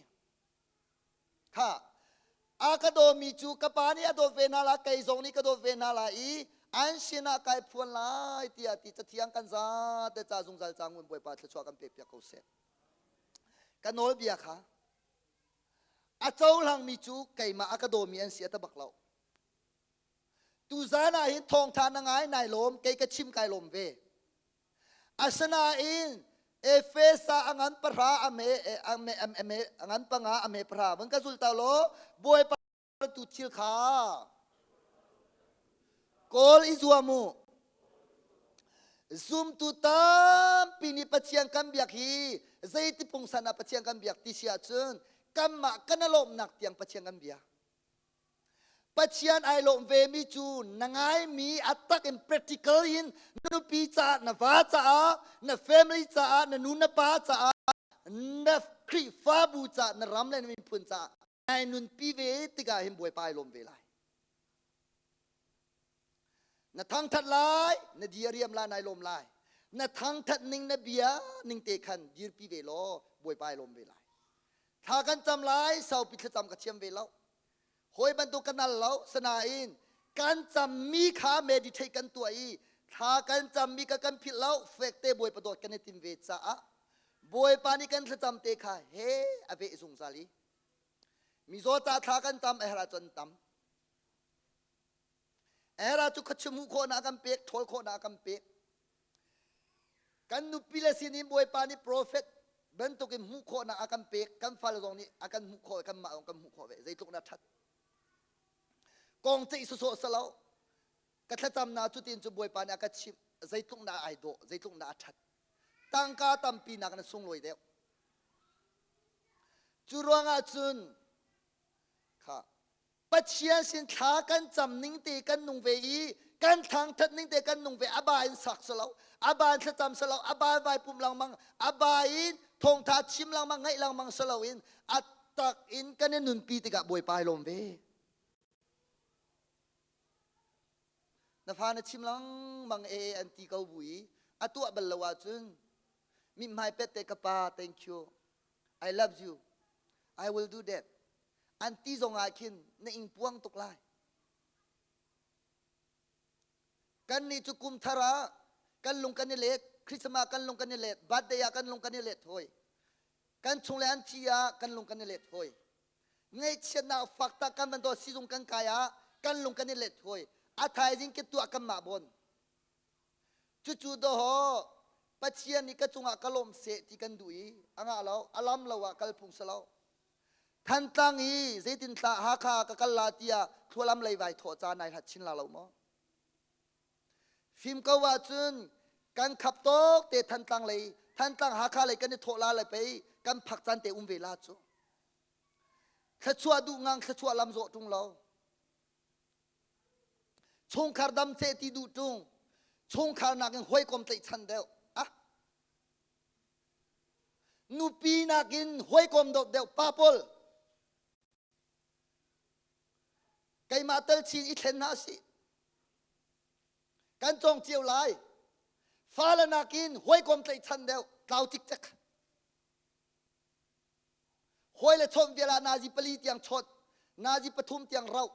Kha a ka dawmi cu ka pa nih a dawt ve hna lai, kei zong nih ka dawt ve hna lai i an sinah kai phuan lai tiah ti cathiang kan zate ca zungzal ca ngun Bawipa thluachuah kan pekpiak ko seh. Ka nawlbia kha a cohlangmi cu keimah a ka dawmi an si a ta bak lo. Tuzan ah hin thawngtha na ngai nai lawm, kei ka chim kai lawm ve. Asinain Efesa a ngan pahra a me a me a me a ngan panga a me pahra van ka zul ta law Bawipa tu thil kha kawl i zuam u. Zumtu tampi nih Pathian kan biak hi zeiti pungsan ah Pathian kan biak ti si ahcun kanmah kan lawmhnak tiang Pathian kan biak. Pathian ai lawm vemi cu na ngaimi a tak in practical in na nupi caah na va caah na family caah na nu na pa caah na Khrihfabu caah na ram le na miphun caah nai nunpi ve tikah hin Bawipa ai lawm ve lai. Na thangthat lai, na diriam lai, nai lawm lai. Na thangthat ning na bia ning te khan dirpi ve law Bawipa ai lawm ve lai. Thla kan cam lai, saupi thlacam ka thiam ve lo. Hawi bantuk kan al lo, sanain kan cammi kha meditate kan tuah i thla kan cammi ka kan philh lo, fekte Bawipa dawt kan i tim ve caah Bawipa nih kan thlacam te kha he a veh zungzal i mizaw ca thla kan cam a herh ahcun tam. Era cu khuachim hmuh khawhnak kan pek, ṭhawl khawhnak kan pek. Kan nupi le sinin Bawipa nih profet bantukin hmuh khawhnak a kan pek, kan fale zong nih a kan hmuh khawh, kanmah zong kan hmuh khawh ve. Zeitluk na ṭhat. Kong ceih sawsawh salo. Ka thlacamnak cu tin cu Bawipa nih a ka chimh, zeitluk na ai dawh, zeitluk na a ṭhat. Tangka tampi nak na sunglawi deuh. Cu ruangah cun kha Pathian sin thla kan cam ning te kan nung ve i kan thangthat ning te kan nung ve aba in sak salo aba in thlacam salo aba in vai pum langmang aba in thawngtha chim langmang ngaih langmang salo in a tak in kan i nunpi tikah Bawipa ai lawm ve na fa na chim langmang e an ti ko bu i a tuah bal lo ahcun mithmai pet te ka pa thank you I love you I will do that An ti zong ah khin na ingpuang tuk lai. Kannih cu kum thar ah kan lung kan i let, Christmas ah kan lung kan i let, birthday ah kan lung kan i let hoi. Kan chung le an thi ah kan lung kan i let hoi. Ngaihchiatnak fak tak kan van to sizung kan kai ah kan lung kan i let hoi. A thaizing ke tuah kan mah bon. Cucu dawhaw Pathian nih ka cungah ka lawm seh ti kan duh i a ngah lo, a lam lo ah kal phung si lo. Thantlang i zeitin thlah Hakha ka kal la tiah thlualam lei vai thawh ca nai hlat chin la lo maw? Fim ko ahcun kan khap tawk te Thantlang lei Thantlang Hakha lei kan i thawh la le pei kan phak caan te um ve la cu. Thluachuah duh ngang thluachuah lam zawh ṭung lo. Chungkhar dam seh ti duh ṭung. Chungkhar nakin hawikom tlaihchan deuh. Ah. Nupi nakin hawikom dawt deuh pa pawl. Keimah tel chin i thlen hna sih. Kan cawng cio lai. Fale nakin hawikom tlaihchan deuh tlau cikcek. Hawi le chawnh vial ah nazi pali tiang chawt, nazi pathum tiang rauh.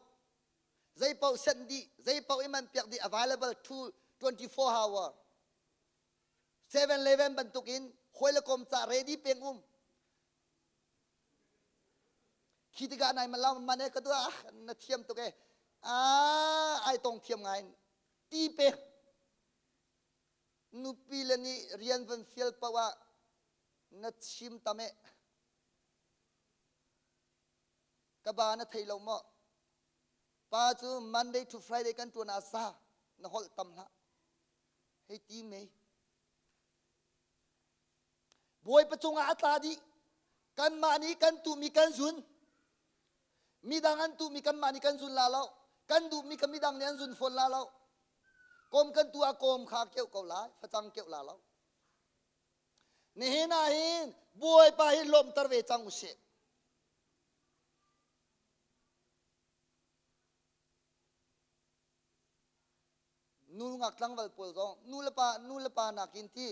Zei paoh sent dih, zei paoh i man piak dih available to 24 hour. 7-Eleven bantukin hawi le kom ca ready peng um. Khi tikah nai malam man e ka dua na thiam tuk e. Ah, ai tong thiam ngai. Ti pek. Nupi le nih rian van fial paoh ah na chim tam eh. Ka ba na thei lo maw? Pa cu Monday to Friday kan tuan ah sa na holh tam hlah. Hei ti mei. Bawipa cungah a tla dih. Kanmah nih kan tuhmi kan zun. Midang an tuhmi kanmah nih kan zun la lo. Kan duhmi ka midang nih an zun fawn la lo. Kawm kan tu ah kawm kha keuh ko lai, facang keuh la lo. Nihin ah hin Bawipa hi lawmhter ve cang usih. Nu ngak tlangval pawl zong nu le pa nu le pa nakin ti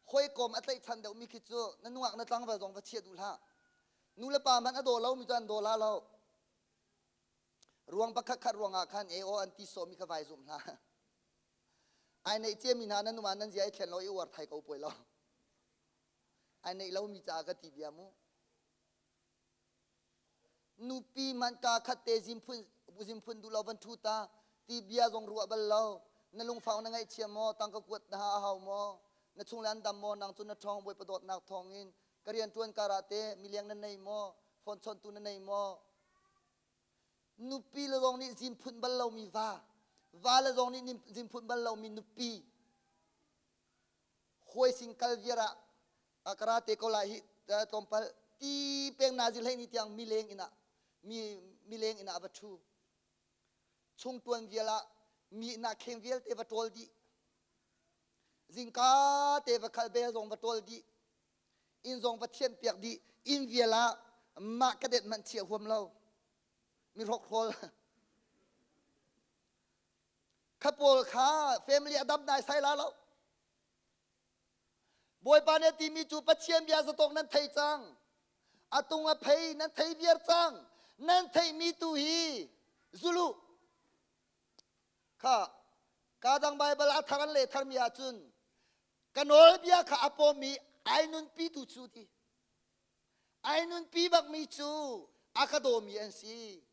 hawikom a tlaihchan deuhmi khi cu na nungak na tlangval zong va chia duh hlah. Nu le pa hmanh a daw lomi cu an daw la lo. Ruang pakhat khat ruangah khan e aw an ti sawmi kha vai zum hlah. Ai neih ciami hna nan um ah nan zia i thlen lo i uar thai ko puai lo. Ai neih lomi caah ka ti bia mu. Nupi hmanh kaa khat te zimphun zimphun duh lo van ṭhu ta ti bia zong ruah bal lo. Na lungfak na ngaihchia maw? Tangka kuat na ha a hau maw? Na chung le an dam maw? Nang cu na ṭhawng Bawipa dawtnak thawngin ka rian ṭuan kar ah teh miliang na nei maw? Phone chawntu na nei maw? Nupi le zong nih zimphun bal lomi va, va le zong nih zimphun bal lomi nupi. Hawi sin kal viar ah ka ra te ko lai hi tlawmpal ti peng nazi hlei ni tiang mileng inn ah mi mileng inn ah va ṭhu. Chung tuan vial ah mi inn ah kheng vialte va ṭawl dih. Zingka te va khal bel zong va ṭawl dih. Inn zong va thianh piak dih. Inn vial ah mah ka det hmanh chia huam lo. Mi hrokhrawl. Kha pawl kha family a dam nai sai la lo. Bawipa nih a timi cu Pathian bia zatawk nan thei cang. A tung a phei nan thei viar cang. Nan theihmi tu hi zulu. Kha ka dang Baibal a thar an leh tharmi ahcun ka nawlbia kha a pawmmi ai nunpi tu cu ti. Ai nunpi bakmi cu a ka dawmi an si.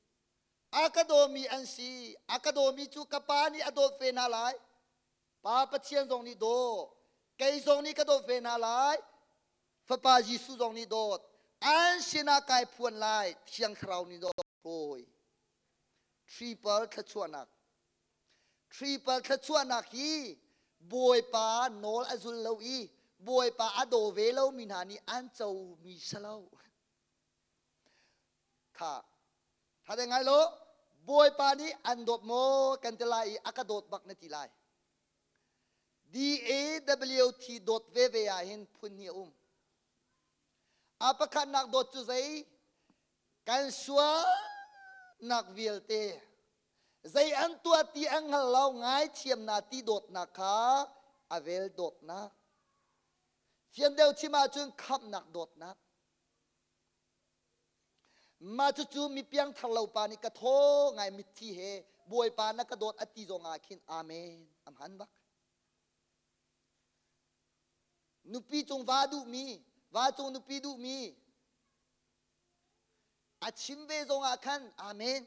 A ka dawmi an si. A ka dawmi cu ka pa nih a dawt ve hna lai. Pa Pathian zong nih daw. Kei zong nih ka dawt ve hna lai. Fapa Jesuh zong nih dawt. An sinah kai phuan lai. Thiang Thlarau nih dawt. Hawi. Triple thluachuahnak. Triple thluachuahnak hi Bawipa nawl a zul lo i Bawipa a daw ve lomi hna nih an comi si lo. Kha Tha te ngai lo Bawipa nih an dawt maw kan ti lai i a ka dawt bak na ti lai. D-A-W-T dawt veve ah hin phun hnih a um. A pakhatnak dawt cu zei? Kan sualnak vialte zei an tuah ti an hngal lo ngaithiamnak ti dawtnak kha a vel dawtnak. Fian deuh chim ahcun khamhnak dawtnak. Mah cucu mi piangthar lo pa nih ka thaw ngai mitthli he Bawipa na ka dawt a ti zong ah khin amen a hman bak. Nupi cung va duhmi, va cung nupi duhmi a chim ve zong ah khan amen.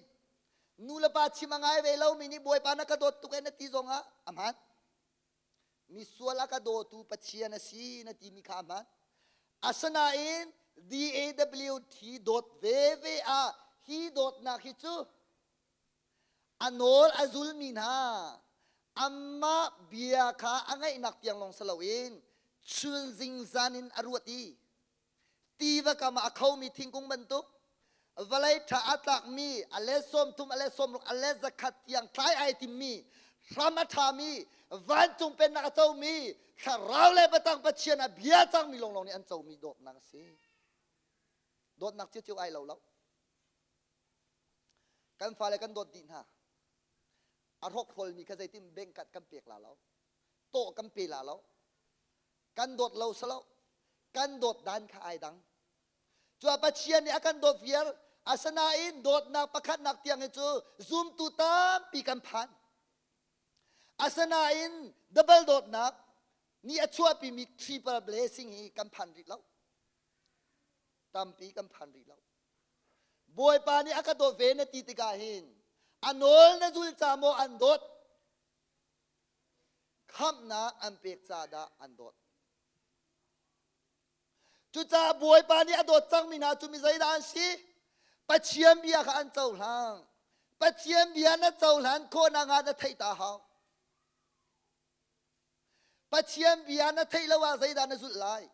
Nu le pa chim a ngai ve lomi nih Bawipa na ka dawt tuk e na ti zong ah a hman. Misual a ka dawtu Pathian a si na timi kha a hmaan. Asinain DAWT dawt veve ah hi dawtnak hi cu a nawl a zulmi hna amah bia kha a ngaihnak tiang lawng si loin chun zingzan in a ruat i tiva kam ah a khomi thingkung bantuk vawlei ṭha a tlakmi a let 30 a let 60 a let 100 tiang tlai ai timmi hram a ṭhami vancung pennak a comi thlarau le batang Pathian a bia cangmi lawnglawng nih an comi dawtnak a si dawtnak cio ai lo lo kan fale kan dawt dih hna a hrokhrawlmi kha zeitin bengkat kan pek la lo tawh kan pe la lo kan dawt lo salo kan dawt dan kha ai dang cuah Pathian nih a kan dawt viar asinain dawtnak pakhatnak tiang hi cu zumtu tampi kan phan asinain double dawtnak nih a chuahpimi triple blessing hi kan phan rih lo tampi kan phan rih lo Bawipa nih a ka dawt ve na ti tikah hin a nawl na zul ca maw an dawt Khamhnak an pek ca dah an dawt. Cucaah Bawipa nih a dawt cangmi hna cu mi zeidah an si? Pathian bia kha an cohlang. Pathian bia na cohlan khawhnak hnga na theih ta hau. Pathian bia na theih lo ah zeidah na zulh lai?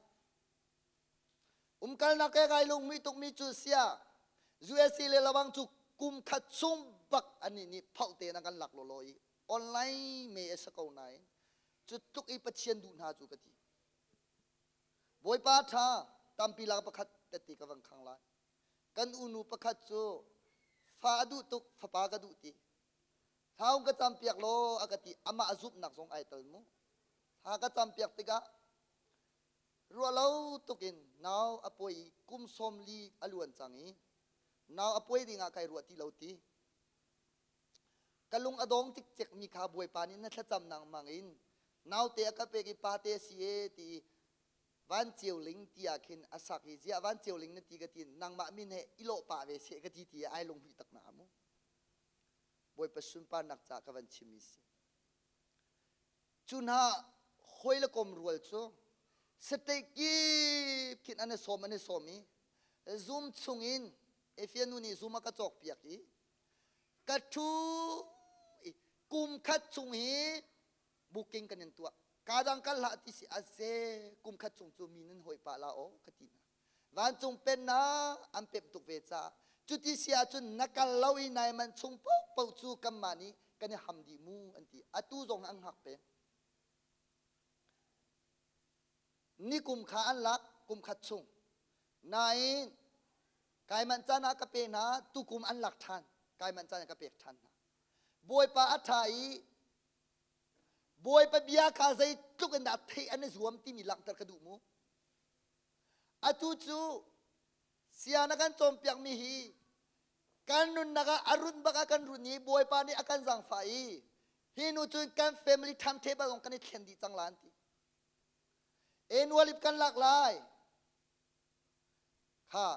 Umkalnak ke kai lungmi tukmi cu sia USA le lawang cu kum khat chung bak anih nih phauh te na kan lak lawlaw i online me a si ko nain cu tluk i Pathian duh hna cu ka ti. Bawipa ṭha tampi lak pakhat tette ka van khang lai. Kan unu pakhat cu fa a duh tuk, fapa ka duh ti. Thau ka campiak law a ka ti amah a zumhnak zong ai tel mu. Thla ka campiak tikah ruahlo tukin nau a puai i kum 40 a luan cang i nau a puai dingah kai ruah ti lo ti. Ka lung a dong cikcek mi kha Bawipa nih na thlacam nangmang in naute a ka pek i pate a si e ti i Van Ceu Ling ti ah khin a sak i ziah Van Ceu Ling na ti ka ti nangmah min he i lawh pah ve seh ka ti ti ai lunghmuih tak na mu. Bawipa sunparnak ca ka van chimmi si. Cu hna hawi le kom rual cu state kip khin an i sawm an i sawm i Zoom chungin Efia nu nih Zoom a ka cawk piak i ka ṭhu i kum khat chung hi booking kan in tuah. Ka dang kal hlah ti si a ze kum khat chung cu mi nan hawi pah la aw ka ti hna. Vancung pennak an pemh tuk ve caah cuti si ahcun na kal lo i nai man chung paohpaoh cu kanmah nih kan i ham dih mu an ti. Atu zong an hngak peng. Nikum kha an lak kum khat chung. Nain kai manh caan ah ka pe hna tukum an lak ṭhan. Kai manh caan ah ka pek ṭhan hna. Bawipa a ṭha i Bawipa bia kha zeitluk in dah theih an i zuam timi langhter ka duh mu. Atu cu sia na kan cawnpiakmi hi kan nunnak ah a run bak ah kan run i Bawipa nih a kan zaangfah i hi nu cun kan family timetable zong kan i thlen dih cang la an ti. Annual leave kan lak lai. Kha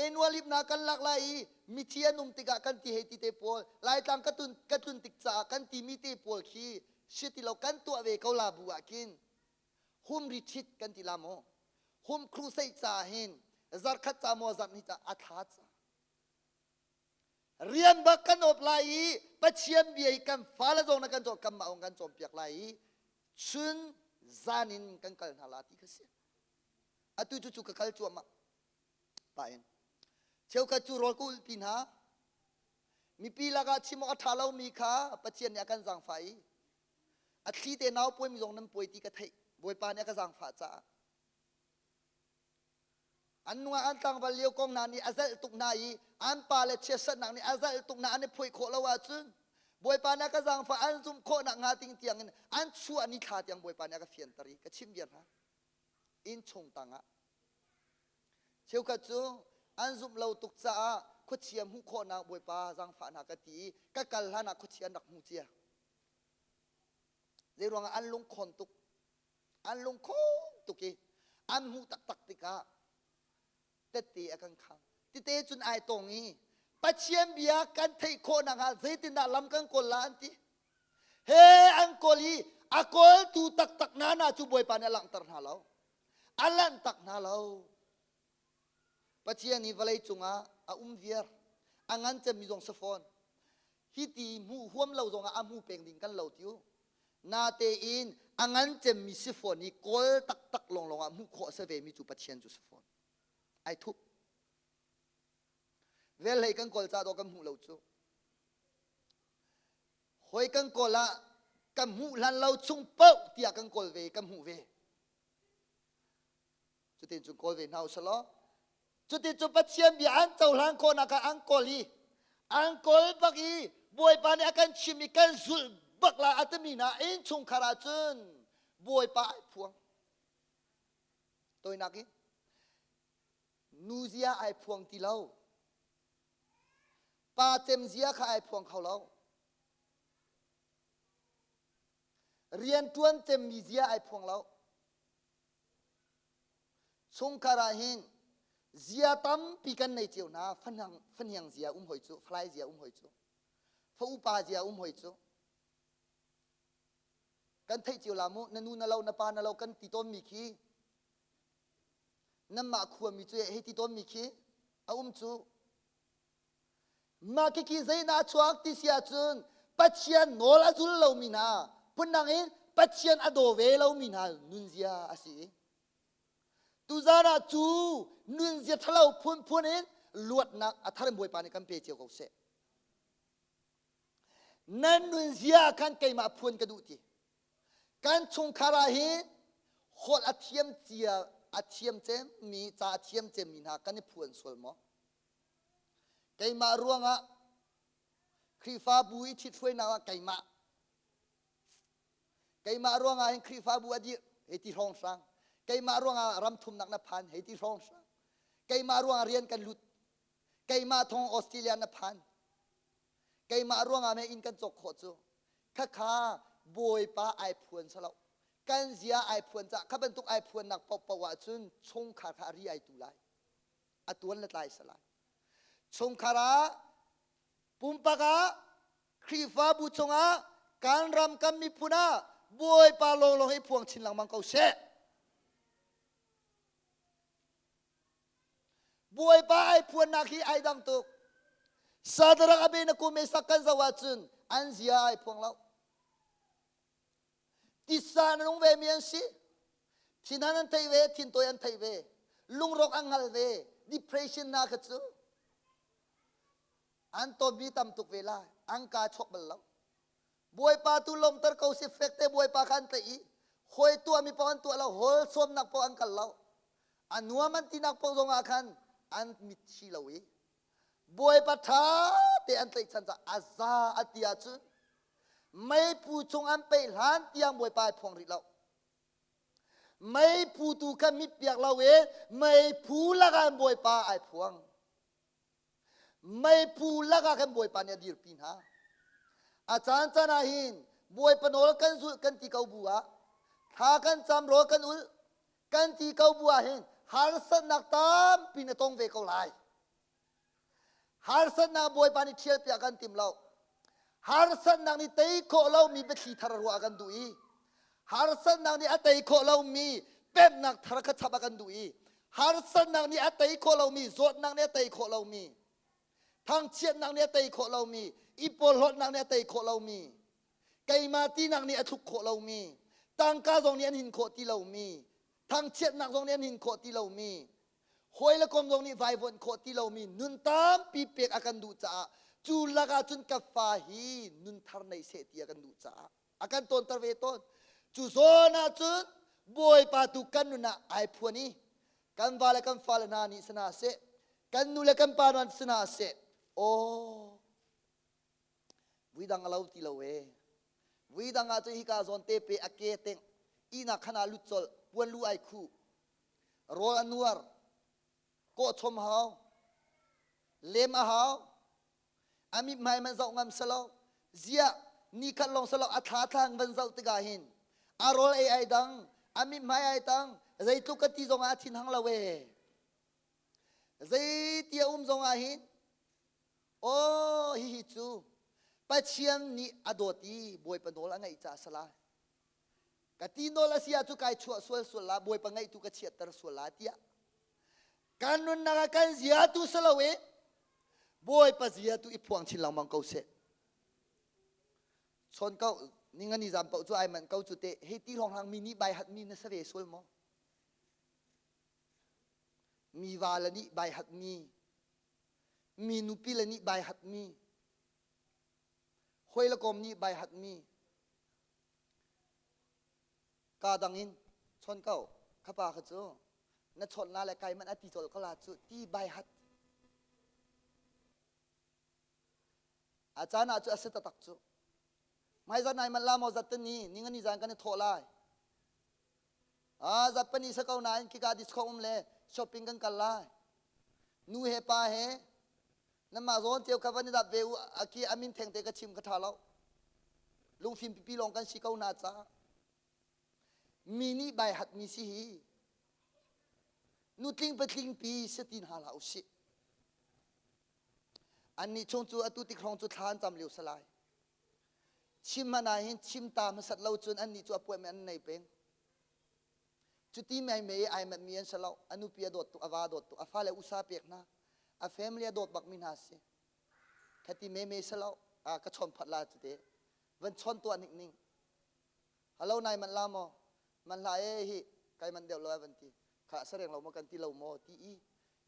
annual leave na kan lak lai i mithi an um tikah kan ti hei ti te pawl Laitlang ka tun ka tlun tik caah kan timi te pawl khi si ti lo kan tuah ve ko la bu ah khin hum retreat kan ti la maw hum crusade ca hin zarkhat ca maw zarh ni ca a thla ca rian bak kan op lai i Pathian bia hi kan fale zong na kan cawn kanmah zong kan cawnpiak lai i chun zan in kan kal hna la ti kha si atu cu cu ka kal cuahmah pa in cheukhat cu rawl ka ulhpi hna mipi lakah chim awk a ṭha lomi kha Pathian nih a kan zaangfah i A thli te nau puaimi zong nan puai ti ka theih. Bawipa nih a ka zaangfah caah. An nungak an tlangval lio kong hna nih a zalh tuk hna i an pa le chiatsernak nih a zalh tuk hna an i phuai khawh lo ahcun Bawipa nih a ka zaangfah an zumh khawhnak hnga ting tiang in an chuah ni thla tiang Bawipa nih a ka fianter i ka chimh viar hna. Inn chung tangah cheukhat cu an zumh lo tuk caah khuachia hmuh khawhnak Bawipa zaangfah hna ka ti i ka kal hlan ah khuachia an rak hmu cia. Zeiruangah an lungkhawn tuk an lungkhawng tuk i an hmuh taktak tikah tette a kan khang tite cun ai tong i Pathian bia kan theih khawh nakhnga zeitindah lam kan kawl la an ti he an kawl i a kawltu taktak hna na cu Bawipa nih a langhter hna lo a lanhtak hna lo Pathian hi vawlei cungah a um viar a ngan cemmi zong si fawn hi ti hmuh huam lo zongah a hmu peng ding kan lo tiu natein a ngan cemmi si fawn i kawl taktak lawnglawng ah hmuh khawh a si ve mi cu Pathian cu si fawn ai thup vel hlei kan kawl ca dawh kan hmuh lo cu hoi kan kawl ah kan hmuh hlan lo chung paoh tiah kan kawl ve kan hmuh ve Cutin cun kawl ve hna u selaw cutin cun Pathian bia an cohlan khawhnak kha an kawl i an kawl bak i Bawipa nih a kan chim i kan zulh bak la a timi hna innchungkhar ah cun Bawipa ai phuang. Toinak in nu zia ai phuang ti lo. Pa cem zia kha ai phuang kho lo. Rian ṭuan cemmi zia ai phuang lo. Chungkhar ah hin zia tampi kan nei cio hna. Fahniang zia um hoi cu, falai zia um hoi cu, fa upa zia um hoi cu. Kan theih cio la mu, na nu na lo, na pa na lo kan ti tawnmi khi nanmah khuami cu hei ti tawnmi khi a um cu. Mah khikhi zeidah a chuak ti si ahcun Pathian nawl a zul lomi hna phundang in Pathian a daw ve lomi hna nunzia a si. Tuzan ah cu nunzia ṭhalo phunphun in luatnak a thar in Bawipa nih kan pe cio ko seh. Nan nunzia ah khan keimah phuan ka duh ti. Kan chungkhar ah hin holh a thiam cia a thiam cemmi ca a thiam cemmi hna kan i phuan sual maw? Keimah ruangah Khrihfabu i ṭhithruainak ah keimah. Keimah ruangah hin Khrihfabu a dir hei ti hrawng hrang. Keimah ruangah ram thumnak na phan hei ti hrawng hrang. Keimah ruangah rian kan lut. Keimah thong Australia na phan. Keimah ruangah me inn kan cawk khawh cu. Khakha Bawipa ai phuan salo. Kan zia ai phuan ca kha bantuk ai phuannak paohpaoh ahcun chungkhar kha a ri ai tu lai. A tuan le tlai salai. Chungkhar ah pumpak ah Khrihfabu chungah kan ram kan miphun ah Bawipa lawnglawng hi phuang chin lengmang ko seh. Bawipa ai phuannak hi ai dang tuk. Sadarak Abednego Mesak kan zoh ahcun an zia ai phuang lo. Tisa na nung ve mi an si. Thinhan an thei ve, thintawi an thei ve. Lungrawk an ngal ve. Depression na kha cu an tonmi tam tuk ve lai an kaa chuak bal lo bawipa tu lawmter ko si fek te bawipa kha an tlaih i hawi tuahmi paoh an tuah lo hawl sawmnak paoh an kal lo a nuam an tinak paoh zong ah khan an mitthi lo i bawipa ṭha te an tlaihchan caah a za a ti ahcun meiphu chung an peih hlan tiang bawipa ai phuang rih lo meiphu tu kha mit piak lo i meiphu lakah bawipa ai phuang Meiphu lakah khan Bawipa nih a dirpi hna. A caan caan ah hin Bawipa nawl kan zulh kan ti ko bu ah thla kan cam rawl kan ulh kan ti ko bu ah hin harsatnak tampi na tong ve ko lai. Harsatnak Bawipa nih ṭhial piak kan tim lo. Harsatnak nih tei khawh lomi biathli thar ruah kan duh i harsatnak nih a tei khawh lomi pemnak thar kha chap a kan duh i harsatnak nih a tei khawh lomi zawtnak nih a tei khawh lomi thangchiatnak nih a tei khawh lomi i porhlawtnak nih a tei khawh lomi keimah tinak nih a thluk khawh lomi tangka zong nih an hin khawh ti lomi thangchiatnak zong nih an hin khawh ti lomi hawi le kom zong nih vaivuanh khawh ti lomi nun tampi pek a kan duh caah cu lakah cun ka fa hi nun thar nei seh ti a kan duh caah a kan tawnter ve tawn cu zawn ah cun bawipa tu kan nun ah ai phuan i kan va le kan fale hna nih sana seh kan nu le kan pa hna sana seh aw vuidang a lo ti lo e vuidang ah cun hika zawn te pe a ke teng ihnak khan ah lut colh puan lu ai khuh rawl a nuar kawhchom hau lem a hau a mithmai man zoh ngam selo ziah ni khat lawng selo a thla thlang van zoh tikah hin a rawl ei ai dang a mithmai ai tang zeitluk ka ti zongah a thin hang lo e zei ti a um zongah hin aw hihi cu Pathian nih a dawt i Bawipa nawl a ngaih caah sala ka ti nawl a si ah cu kai chuah sual sual la Bawipa ngaihtu ka chiatter sual la tiah kan nunnak ah kan zia tu si lo i Bawipa zia tu i phuang chin lengmang ko seh chawn ko ningani zam paoh cu ai manh ko cu te hei ti hrawng mi nih bai hat mi na sa ve sual maw mi va le nih bai hat mi mi nupi le nih bai hat mi hoi le kom nih bai hat mi Ka dang in chawn ko kha pa kha cu na chawnh la le kai man a ti colh ko la cu ti bai hat. A caan ah cu a si taktak cu. Hmaizarh nai manh la maw zat ni ningani zan kan i thawh lai. Ah zat pani sa ko nain khika disco um le shopping kan kal lai. Nu he pa he nanmah zawn cio kha van i dap ve u a ki a min theng te ka chim ka ṭha lo lungfim pipi lawng kan si ko hna caah mi nih bai hat mi si hi nutling patling pi si ti hna hlah usih annih chung cu atu tik hrawng cu thla an cam lio salai chim hmanh ah hin chim ta hmasat lo cun annih cu appointment an nei peng Cuti mei mei ai manh mi an si lo. A nupi a dawt tuk, a va a dawt tuk, a fale usa pek hna. A family a dawt bak mi hna si. Khati me me si lo. A ka chawn phat la cute. Van chawn tuah nik ning. Hello nai man la maw? Man hla e hi kai man deuh lo ai van ti. Kha sareng lo maw kan ti lo maw ti i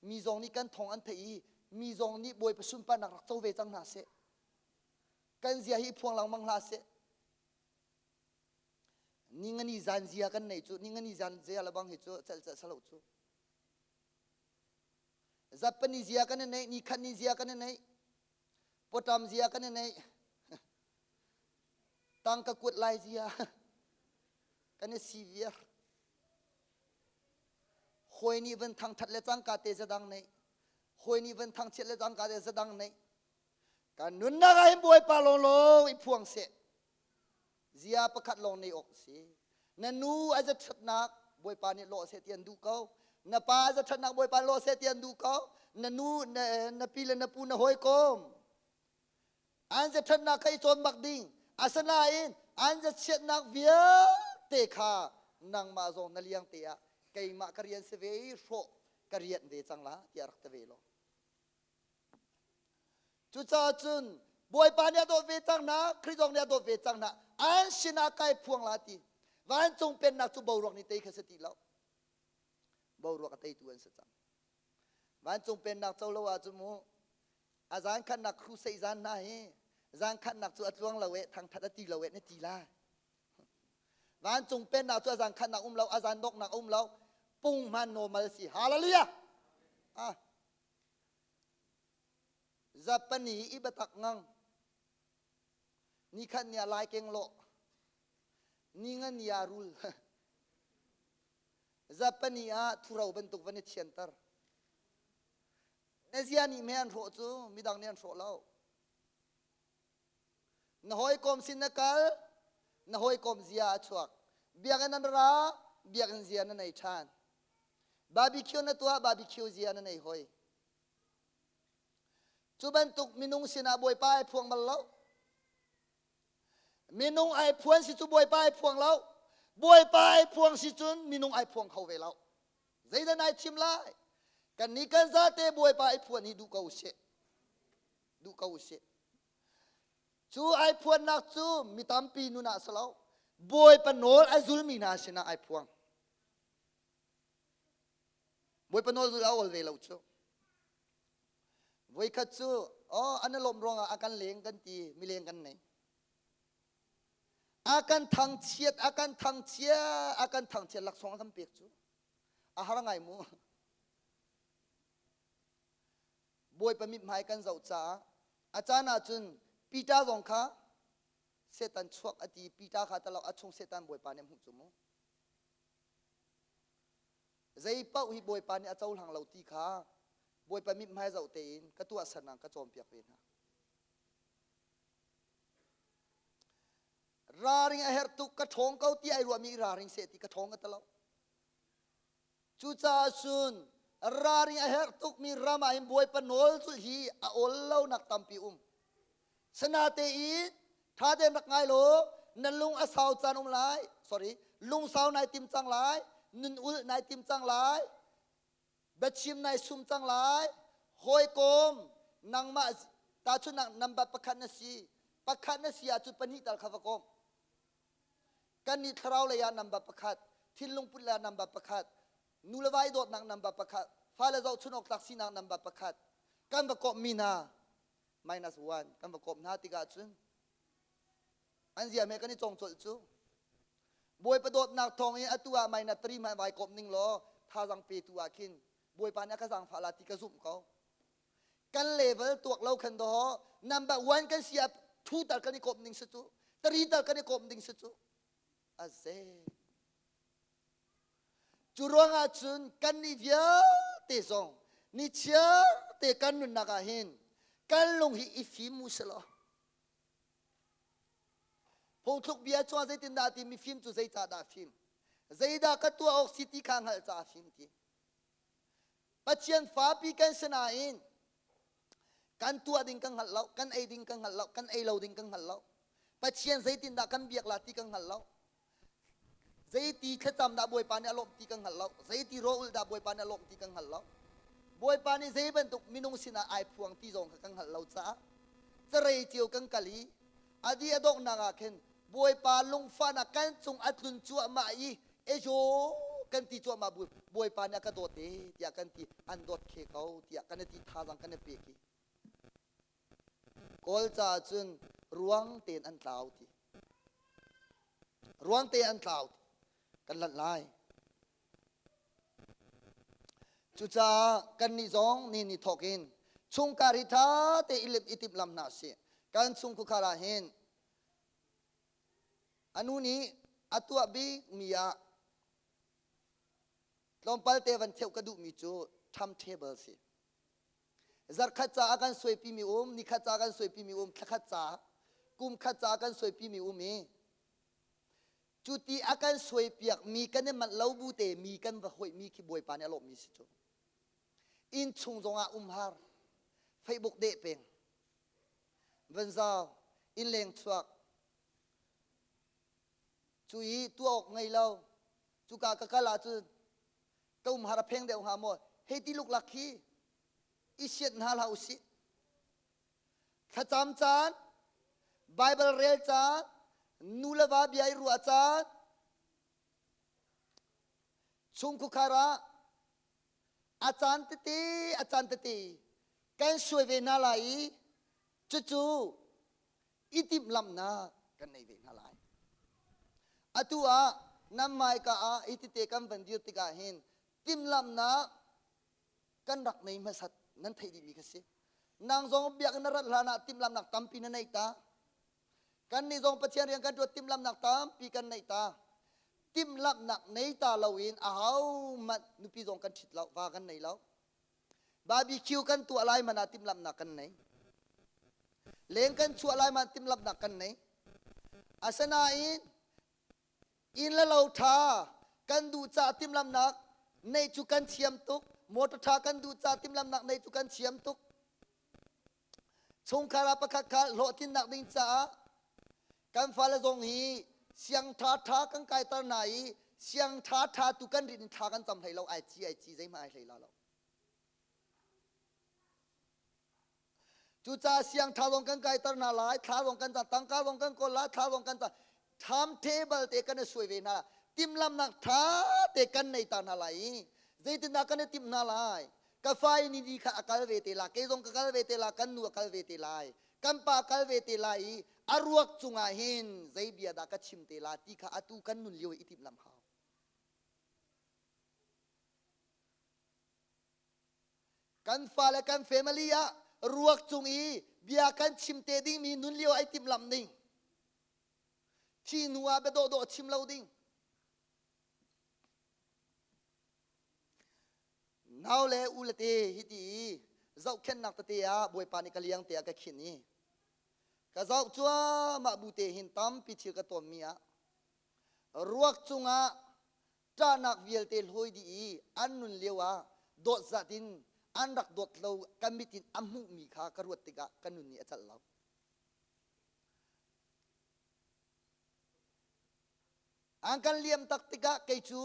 mi zong nih kan thong an theih i mi zong nih Bawipa sunparnak rak co ve cang hna seh. Kan zia hi phuang lengmang hlah seh. Ningani zan zia kan nei cu ningani zan zia le bang hi cu celh celh salo cu. Zapani zia kan nei, ni khat ni zia kan nei. Pawṭam zia kan i neih. Tangka kuat lai zia kan i si viar. Hawi nih van thangṭhat le cangka te zadang neih. Hawi nih van thangchiat le cangka te zadang neih. Kan nunnak ah hin Bawipa lawnglawng i phuang seh. Zia pakhat lawng nei awk si. Na nu a zatṭhatnak Bawipa nih lawh seh ti an duh ko. Na pa a zatṭhatnak Bawipa lawh seh ti an duh ko. Na nu, na, na pi le na pu na hawikom. An zatṭhatnak kha i cawn bak ding. Asinain an zachiatnak vialte kha nangmah zong na liang te ah keimah ka rian si ve i hrawh ka rianh ve cang la tiah rak ti ve law. Cucaah cun Bawipa nih a dawt ve cang hna, Khrih zong nih a dawt ve cang hna. An sinah kai phuang la ti. Vancung pennak cu boruak nih tei kha si ti lo. Boruak a teitu an si cang. Vancung pennak co lo ahcun mu a zan khatnak crusade zan hna hi zan khatnak cu a tluang lo e thangthat a ti lo e na ti lai. Vancung pennak cu a zan khatnak um lo, a zan doknak um lo. Punghman normal si. Hallelujah. Ah. Zapani i biatak ngang. Nikhat ni ah lai keng lawh. Ni nga ni ah rul. Zapani ah thuro bantuk van i thianter. Na zia nih me an hrawh cu midang nih an hrawh lo. Na hawikom sin na kal, na hawikom zia a chuak. Biakinn an ra, biakinn zia na nei ṭhan. Barbecue na tuah, barbecue zia na nei hoi. Cu bantuk minung sinah Bawipa ai phuang bal lo. Minung ai phuan si cu Bawipa ai phuang lo. Bawipa ai phuang si cun minung ai phuang kho ve lo. Zeidah nai thim lai? Kan nih kan zate Bawipa ai phuan hi duh ko usih. Duh ko usih. Cu ai phuannak cu mi tampi nun ah si lo. Bawipa nawl a zulmi hna sinah ai phuang. Bawipa nawl zul a awl ve lo cu. Voikhat cu oh an i lawmh ruangah a kan leng kan ti mileng kan nei. A kan thangchiat a kan thangchia a kan thangchiat laksawng a kan pek cu a har ngai mu. Bawipa mithmai kan zoh caah a caan ahcun Peter zong kha Satan chuak a ti Peter kha talo a chung Satan Bawipa nih a hmuh cu mu. Zei paoh hi Bawipa nih a cohlang lo ti kha Bawipa mithmai zoh tein ka tuahsernak ka cawnpiak ve hna. Raring a herh tuk ka ṭhawng ko ti ai ruahmi raring seh ti ka ṭhawng ka talo. Cucaah cun raring a herh tukmi ram ah hin Bawipa nawl zulh hi a awl lonak tampi um. Sinatein ṭha tein rak ngai law na lung a sau caan um lai. Sorry, lungsau nai tim cang lai, nun ulh nai tim cang lai, biachim nai sum cang lai, hawikom nangmah tahchunhnak number pakhat na si, pakhat na si ahcun pahnih tal kha va kom. Kannih thlarau lei ah number pakhat, thinlung put lei ah number pakhat, nu le vai dawtnak number pakhat, fale zohchun awk tlak sinak number pakhat. Kan va komhmi hna minus one kan va komh hna tikah cun an zia me kan i cong colh cu. Bawipa dawtnak thawng in atu ah minus three hmanh vai komh ning law thazang petu ah khin Bawipa nih a ka zaangfah la ti ka zumh ko. Kan level tuak lo khan do number one kan si ah two tal kan i komh ding si cu three tal kan i komh ding si cu a ze cu ruangah cun kan nih vialte zong ni chiar te kan nunnak ah hin kan lung hi i fim mu si law phungthluk bia chuah zeitindah ti mifim cu zeicah dah fim zeidah ka tuah awk si ti kha hngalh caah fim ti Pathian fapi kan si nain kan tuah ding kan hngalh lo, kan ei ding kan hngalh lo, kan ei lo ding kan hngalh lo. Pathian zeitindah kan biak la ti kan hngalh lo. Zeiti thlacam dah Bawipa nih a lawmh ti kan hngalh lo. Zeiti rawl dah Bawipa nih a lawmh ti kan hngalh lo. Bawipa nih zei bantuk minung sinah ai phuang ti zong kha kan hngalh lo caah carei cio kan kal i a di a donghnak ah khin Bawipa lungfahnak kan cung a tlun cuahmah i ejo kan ti cuahmah bu Bawipa nih a ka dawt e tiah kan ti an dawt khe ko tiah kan i ti thazang kan i pek i Kawl caah cun ruang tein an tlau ti ruang te an tlau ti kan lanh lai Cucaah kannih zong ni ni thawk in Chungkhar hi ṭha te i timhlam hna sih. Kan chung khukhar ah hin a nu nih a tuah bikmi ah tlawmpal te van theuh ka duhmi cu timetable si. Zarkhat ca ah kan suaipimi um, nikhat ca kan suaipimi um, thlakhat ca, kum khat ca kan suaipimi um i cu ti a kan suaipiakmi kan i manh lo bu te mi kan va hoihmi khi Bawipa nih a lawmmi si cu. Inn chung zongah umhar, Facebook deh peng, van zau, innleng chuak, cu i tuah awk ngei lo, cuka ka kal ahcun ka umhar a pheng deuh hnga maw hei ti luklak khi i siat hna hlah usih. Thlacam caan, Bible rel caan, nu le va bia i ruah caan, chungkhukhar ah a caan tete a caan tete kan suai ve hna lai i cucu i timhlamhnak kan nei ve hna lai. Atu ah nan hmaika ah hi tete kan van dir tikah hin timhlamhnak kan rak nei hmasat nan theih dihmi kha si. Nang zong biakinn na rat hlan ah timhlamhnak tampi na nei ta. Kannih zong Pathian rian kan ṭuan timhlamhnak tampi kan neih ta. Timhlamhnak nei ta loin ahohmanh nupi zong kan ṭhit lo, va kan nei lo. Barbecue kan tuah lai man ah timhlamhnak kan nei. Leng kan chuah lai man timhlamhnak kan nei. Asinain inn le lo ṭha kan duh caah timhlamhnak neih cu kan thiam tuk. Motor ṭha kan duh caah timhlamhnak neih cu kan thiam tuk. Chungkhar ah pakhat kha hlawhtlinnak ding caah kan fale zong hi siang ṭha ṭha kan kaiter hna i siang ṭha ṭha tu kan rin in thla kan cam hlei lo ai ci ai ci zeihmanh ai hlei la lo. Cucaah siang ṭha zong kan kaiter hna lai, thla zong kan cam, tangka zong kan kawl lai, thla zong kan cam. Timetable te kan i suai ve hna. Timhlamhnak ṭha te kan nei ta hna lai i zeitindah kan i timh hna lai? Ka fa i ni kha a kal ve te la, kei zong ka kal ve te la, kan nu a kal ve te lai, kan pa a kal ve te lai i a ruak cungah hin zei bia dah ka chim te la ti kha atu kan nun lio i timhlamh hau. Kan fale kan family ah ruak cung i bia kan chim te dingmi nun lio ai timhlamh ning. Thi hnu ah bia dawhdawh chim lo ding. Nau le u le te hiti i zohkhenhnak tete ah Bawipa nih ka liang te ah ka khinh i ka zoh cuahmah bu te hin tampi thil ka tawnmi ah ruak cungah ṭahnak vialte hlawi dih i an nun lio ah dawt zat in an rak dawt lo ka mit in a hmuhmi kha ka ruat tikah ka nun nih a celh lo. An kan liam tak tikah kei cu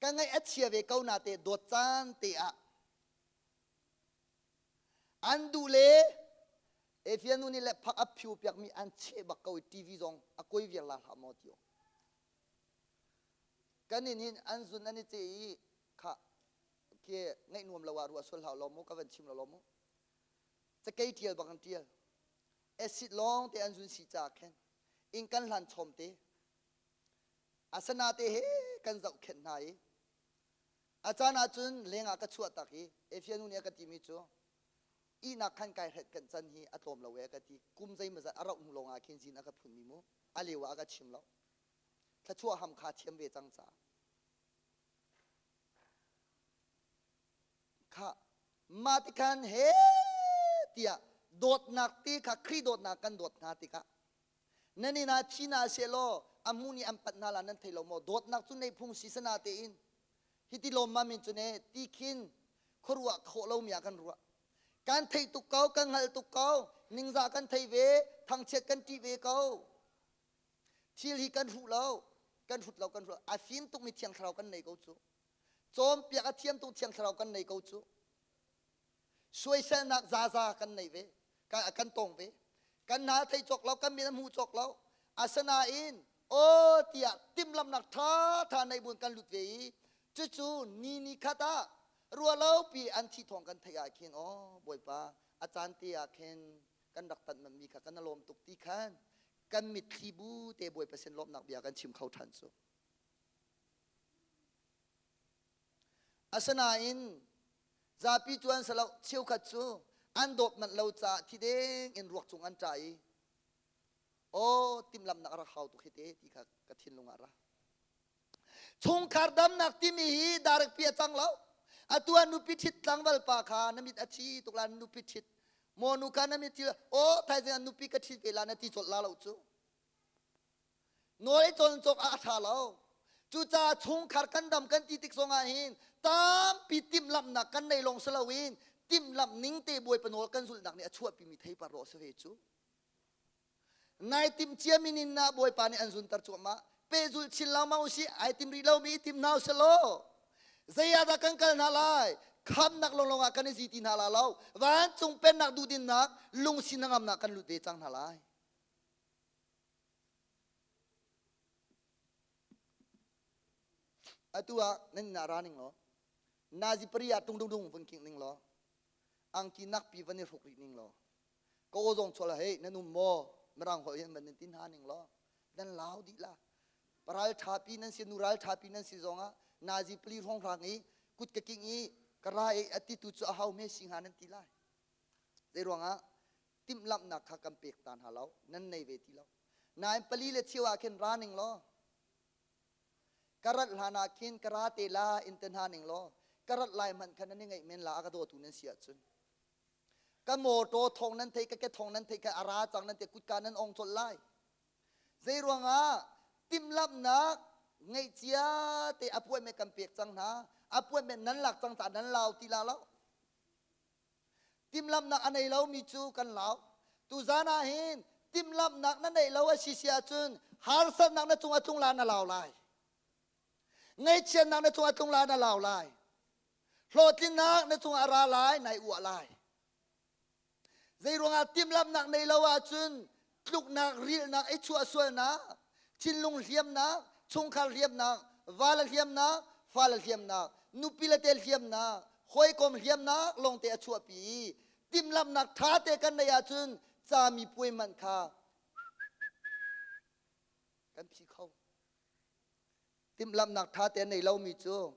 ka ngaih a chia ve ko nate dawt caan te ah an duh le Efianu nih le phak a phiu piakmi an cheh bak ko i TV zong a koi viar la hlah maw ti Kan in hin an zun an i ce i kha khi ngaih nuam lo ah ruah sual hlah lo mu ka van chim lo lo mu cakei tial bak an tial acid lawng te an zun si ca khen inn kan hlan chom te asana te he kan zoh khenh hna i a caan ahcun leng ah ka chuah tak i Efianu nih a ka timi cu ihnak khan kai hret kan can hi a tlawm lo e ka ti kum zeimawzat a rauh hnu lawng ah khin zin a ka phunmi mu a lio ah a ka chim lo thluachuah ham kha thiam ve cang ca kha mah ti khan he tiah dawtnak ti kha Khrih dawtnak kan dawt hna tikah nan inn ah thi hna sehlaw a hmu nih an panh hna la nan thei lo maw dawtnak cu nei phung si sana tein hiti lawmmam in cu ne ti khin khuaruah khawh lomi ah kan ruah kan theih tuk ko kan hngalh tuk ko ningzah kan thei ve thangchiat kan ṭih ve ko thil hi kan hruh lo kan hrut lo kan hrut a fim tukmi thiang thlarau kan nei ko cu cawnpiak a thiam tuk thiang thlarau kan nei ko cu suaiselnak zaza kan nei ve kan tong ve kan hna thei cawk lo kan min a hmu cawk lo asinain aw tiah timhlamnak tha tha nei bun kan lut ve i cucu ni ni khat ah rualopi an thi thawng kan theih ah khin aw bawipa a caan te ah khin kan rak tanh mi kha kan lawm tuk ti khan kan mitthli bu te bawipa sin lawmhnak bia kan chim kho ṭhan cu asinain. Zapi cu an si lo, cheukhat cu an dawt manh lo caah thi deng in ruak cung an ṭah i aw timhlamhnak a rak hau tuk hi te ti kha ka thinlung ah ra. Chungkhar damnak timi hi darek pi a cang lo. Atu ah nupi ṭhit tlangval pa kha na mit a thi tuk la nupi ṭhit maw nu kha na mit thi aw thaizing ah nupi ka ṭhit ve la na ti colh la lo cu. Nawl i cawn cawk ah a ṭha lo. Cucaah chungkhar kan dam kan ti tik zongah hin tampi timhlamhnak kan nei lawng si loin timhlamh ning te Bawipa nawl kan zulhnak nih a chuahpimi theipar rawh a si ve cu. Nai timh ciami nin na Bawipa nih an zunter cuahmah. Pehzulh chin lengmang usih, ai tim rih lomi i tim hna usih law. Zei ah dah kan kal hna lai? Khamnak lawnglawng ah kan i zi ti hna la lo. Vancung pennak duhdinnak, lungsi hnangamnak kan lut ve cang hna lai. Atu ah nan inn ah ra ning law nazi pari ah tung dung dung vun king ning law angki nakpi van i hruk rih ning law ka aw zong chual hei nan um maw mirang holh hin van nan ti hna ning law nan lau dih la paral ṭhapi nan si nu ral ṭhapi nan si zongah nazi pali hrawnghrang i kut ka king i ka ra i a titu cu a hau me si hnga nan ti lai zei ruangah timhlamhnak kha kan pek ta hna lo nan nei ve ti lo nain pali le cheu ah khin ra ning law ka rat hlan ah khin ka ra te la in te hna ning law ka rat lai hmanh khan nan i ngaih men la a ka dawtu nan si ahcun ka mawtaw thong nan thei ka ke thong nan thei ka a ra cang nan te kutka nan ong colh lai zei ruangah timhlamhnak ngeihcia te appointment kan pek cang hna appointment nan lak cang caah nan lau ti la lo Timhlamhnak a nei lomi cu kan lau. Tuzan ah hin timhlamhnak na neih lo a si si ahcun harsatnak na cung a tlung la na lau lai. Ngaihchiatnak na cung a tlung la na lau lai. Hlawhtlinnak na cung a ra lai nai uah lai. Zei ruangah timhlamhnak nei lo ahcun tluknak, rilhnak, i chuahsualnak, thinlung hliamnak, chungkhar hliamnak, vala hliamnak, fale hliamnak, nupi le tel hliamnak, hawikom hliamnak lawngte a chuahpi i timhlamhnak ṭha te kan neih ahcun cami puai man kha kan phi kho. Timhlamhnak ṭha te nei lomi cu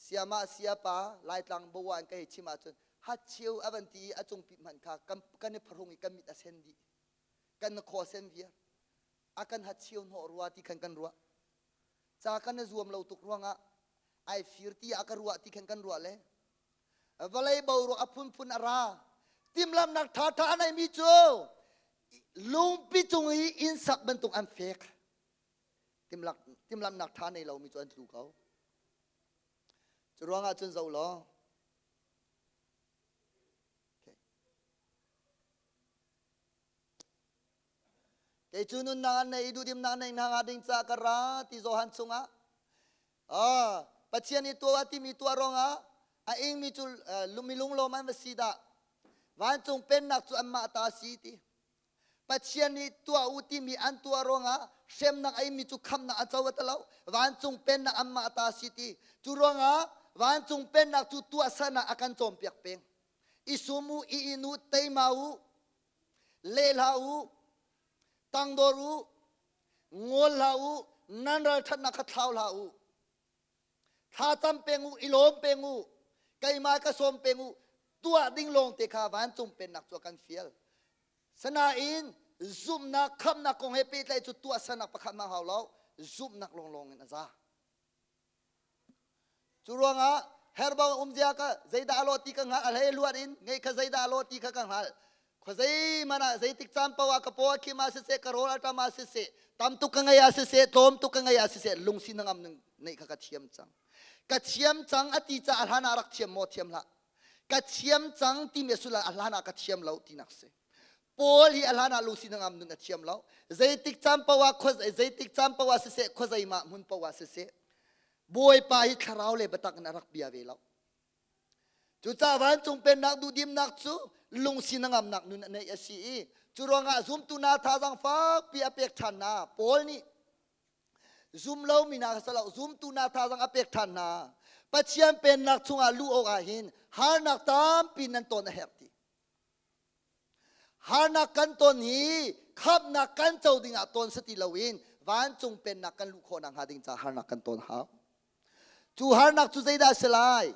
siamah siapa Laitlang bawa in ka hei chim ahcun hatcheu a van ti i a cungpi hmanh kha kan, kan i pharung i kan mit a sen dih. Kan khaw a sen viar. A kan hatcheu hnawh rua ti khan kan ruah. Ca kan i zuam lo tuk ruangah ai fir ti ah ka ruah ti khan kan ruah le vawlei boruak a phunphun a ra. Timhlamhnak ṭhaṭha a neimi cu lungpi cung i inn sak bantuk an fek. Timhlamhnak ṭha nei lomi cu an tlu ko. Cu ruangah cun zoh law kei cu nunnak an nei i duhdimnak nei hna hnga ding caah ka ra ti Johan chungah ah Pathian i tuah timi tuah ruangah a ingmi cu mi lunglawm an va si dah vancung pennak cu anmah ta a si ti Pathian nih tuah u timi an tuah ruangah hremnak a inmi cu khamnak a co a ti lo. Vancung pennak anmah ta a si ti. Cu ruangah vancung pennak cu tuahsernak a kan cawnpiak peng. I sum u, i in u, teima u, leh hlah u, tangdor u, ngawl hlah u, nan ralṭhatnak kha thlau hlah u. Thlacam peng u, i lawm peng u, keimah ka sawm peng u, tuah ding lawngte kha vancung pennak cu a kan fial. Sanain zumhnak khamnak kong he pehtlaih cu tuahsernak pakhat hmang hau lo, zumhnak lawnglawng in a za. Cu ruangah herbang umzia ka zeidah a lawh ti ka hngalh, a hlei luat in ngei kha zeidah a lawh ti kha ka hngalh. Khuazei man ah zeitik caan paoh ah ka paw a khim ah siseh, ka rawl a ṭam ah siseh, tam tuk ka ngei ah siseh, tlawm tuk ka ngei ah siseh, lungsi hnangam neih kha ka thiam cang. Ka thiam cang a ti caah a hlan ah rak thiam maw thiam hlah. Ka thiam cang timi a sullam a hlan ah ka thiam lo tinak si. Paul hi a hlan ah lungsi hnangam nun a thiam lo. Zeitik caan paoh ah zeitik caan paoh ah siseh, khuazeimah hmun paoh ah siseh, Bawipa hi thlarau le biatak in a rak bia ve lo. Cucaah vancung pennak duhdimnak cu lungsi hnangamnak nun a neih a si i cu ruangah zumtu hna thazaang fakpi a pek ṭhan hna. Paul nih zum lomi hna kha si lo zumtu hna thazaang a pek ṭhan hna. Pathian pennak chungah luh awkah hin harnak tampi nan ton a herh ti. Harnak kan ton hi khamhnak kan co dingah ton si ti loin vancung pennak kan luh khawh nakhnga ding caah harnak kan ton hau. Cu harnak cu zeidah a si lai?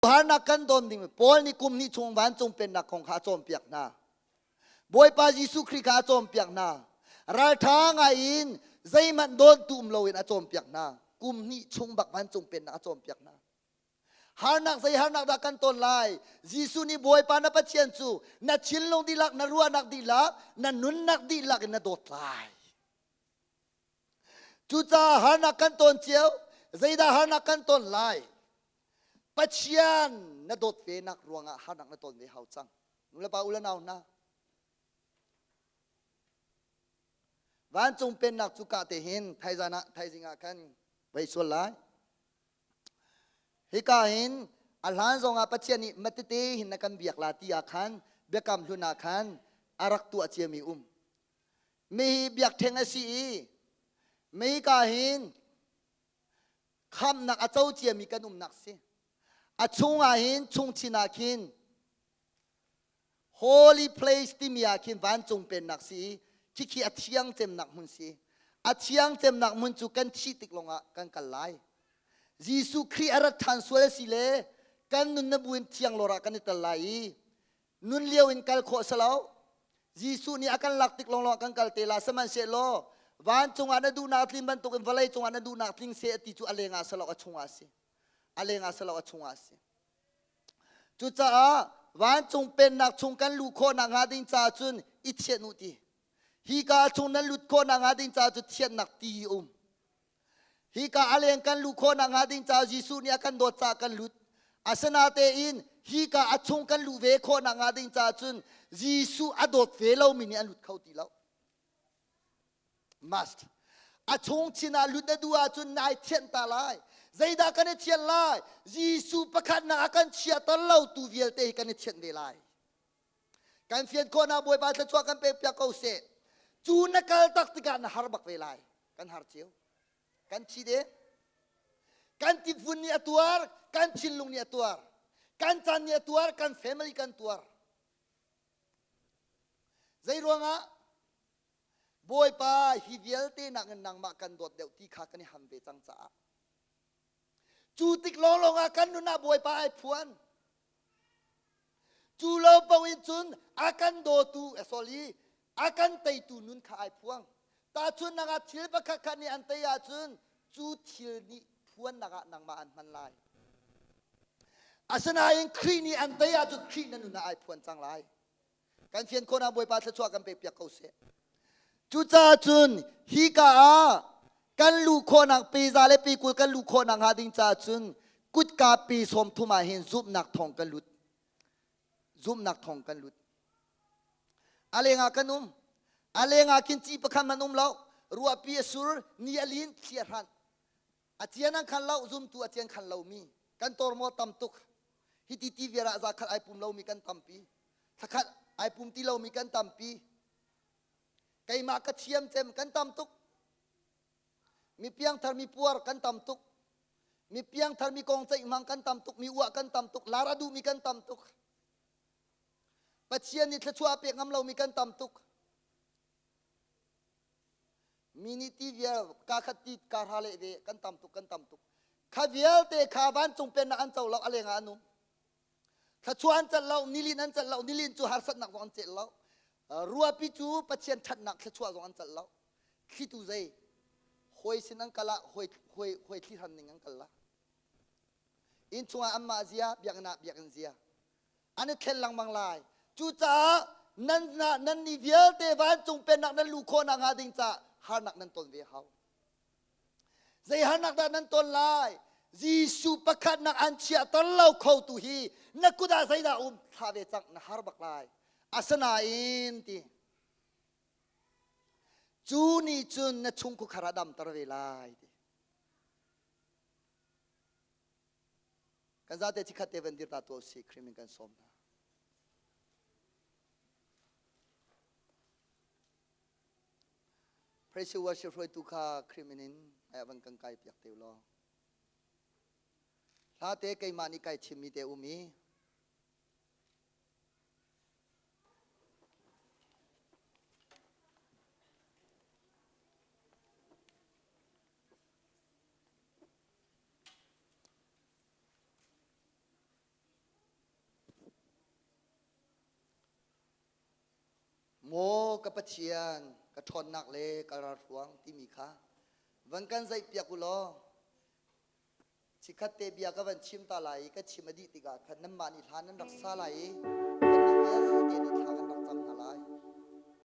Harnak kan don ding Paul nih kum hnih chung vancung pennak kong kha a cawnpiak hna. Bawipa Jesuh Khrih kha a cawnpiak hna. Ralṭha ngai in zeihmanh dawntu um loin a cawnpiak hna. Kum hnih chung bak vancung pennak a cawnpiak hna. Harnak zei harnak dah kan ton lai? Jesuh nih Bawipa na Pathian cu na thinlung dihlak, na ruahnak dihlak, na nunnak dihlak in na dawt lai. Cucaah harnak kan ton cio, zeidah harnak kan ton lai? Pathian na dawt ve nak ruangah harnak na ton ve hau cang. Nulepa u le nau hna. Vancung pennak cu ka te hin thaizan ah thaizing ah khan vei sual lai. Hika hin a hlan zongah Pathian nih matete hin na kan biak la ti ah khan biakam hlun ah khan a rak tuah ciami um. Mi hi biakṭheng a si i mi ka hin khamnak a co ciami kan umnak si. A chungah hin chungchin ah khin holy place timi ah khin vancung pennak si i khikhi a thiang cemnak hmun si. A thiang cemnak hmun cu kan thih tik lawngah kan kal lai. Jesuh Khrih a rat ṭhan sual a si le kan nun na buin thiang lawr ah kan i tel lai i nun lio in kal khawh si lo Jesuh nih a kan lak tik lawnglawng kan kal te la sihmanhsehlaw vancung ah na duhnak tlin bantukin vawlei cungah na duhnak tling seh ti cu a lengah si lo a chungah a si a lengah si lo a chungah a si cucaah vancung pennak chung kan luh khawh nak hnga ding caah cun i thianh u ti hi ka chung nan lut khawh nak hnga ding caah cu thiannak ti um Hika a leng kan luh khawh nakhnga ding caah Jesuh nih a kan dawt caah kan lut. Asinatein hika a chung kan luh ve khawh nakhnga ding caah cun Jesuh a dawt ve lomi nih an lut kho ti lo. Must. A chung chin ah lut na duh ahcun nai thianh ta lai. Zeidah kan i thianh lai? Jesuh pakhatnak a kan chiahter lo tu vialte hi kan i thianh ve lai. Kan fian khawhnak Bawipa thluachuah kan pek piak ko seh. Cu na kal tak tikah na har bak ve lai. Kan har cio. Kan thi de. Kan tivun nih a tuar, kan thinlung nih a tuar. Kan caan nih a tuar, kan family kan tuar. Zei ruangah Bawipa hi vialte nak in nangmah kan dawt deuh ti kha kan i ham ve cang caah. Cu tik lawnglawng ah kan nun ah Bawipa ai phuan. Cu lo paoh in cun a kan dawtu, eh, sorry, a kan teitu nun kha ai phuang. Tahchunhnak ah thil pakhat khat nih an tei ahcun cu thil nih phuannak ah nangmah an hman lai. Asinain Khrih nih an tei ahcun Khrih na nun ah ai phuan cang lai. Kan fian khawh nak Bawipa thluachuah kan pek piak ko seh. Cucaah cun hika ah kan luh khawhnak peza le pekul kan luh khawhnak hnga ding caah cun kutka pe sawm thum ah hin zumhnak thawng kan lut. Zumhnak thawng kan lut. A lengah kan um. A lengah khin ci pakhat man um lo. Ruahpi a sur, ni a lin, thli a hranh. A cian an khan lo, zumtu a cian khan lomi. Kan tormaw tam tuk. Hiti ti viar ah za khat ai pum lomi kan tampi. Thlakhat ai pum ti lomi kan tampi. Keimah ka thiam cem kan tam tuk. Mi piangthar mi puar kan tam tuk. Mi piangthar mi kong ceih hmang kan tam tuk. Mi uah kan tam tuk. Lar a duhmi kan tam tuk. Pathian nih thluachuah a pek ngam lomi kan tam tuk. Mi nih ti vial ka khat ti ka hra le ve kan tam tuk kan tam tuk. Kha vialte kha vancung pennak an co lo a lengah an um. Thluachuah an celh lo, nilin an celh lo, nilin cu harsatnak zong an celh lo. Ruapi cu Pathian ṭhatnak thluachuah zong an celh lo. Thlitu zei hawi sin an kal ah hawi hawi hawi thli hran ning an kal la. Inn chungah anmah zia, biakinn ah biakinn zia. An i thlen lengmang lai. Cucaah nan nan nih vialte vancung pennak nan luh khawh nakhnga ding caah harnak nan ton ve hau. Zei harnak dah nan ton lai? Jesuh pakhatnak an chiahter lo kho tu hi na kut ah zeidah um thla ve cang na har bak lai. Asinain ti cu nih cun na chungkhukhar a damter ve lai ti. Kan zate chikhat te van dir ta tuah si Khrih min kan sawm hna. Praise worship hruaitu kha Khrih min in ai van kan kai piak te law. Hla te keimah nih kai chimmi te um i Ka Pathian, ka ṭhawnnak le ka ralhruang timi kha van kan zaihpiak u law chikkhat te bia ka van chim ta lai i ka chim a dih tikah khan nanmah nih hla nan rak sa lai i kannih vialte.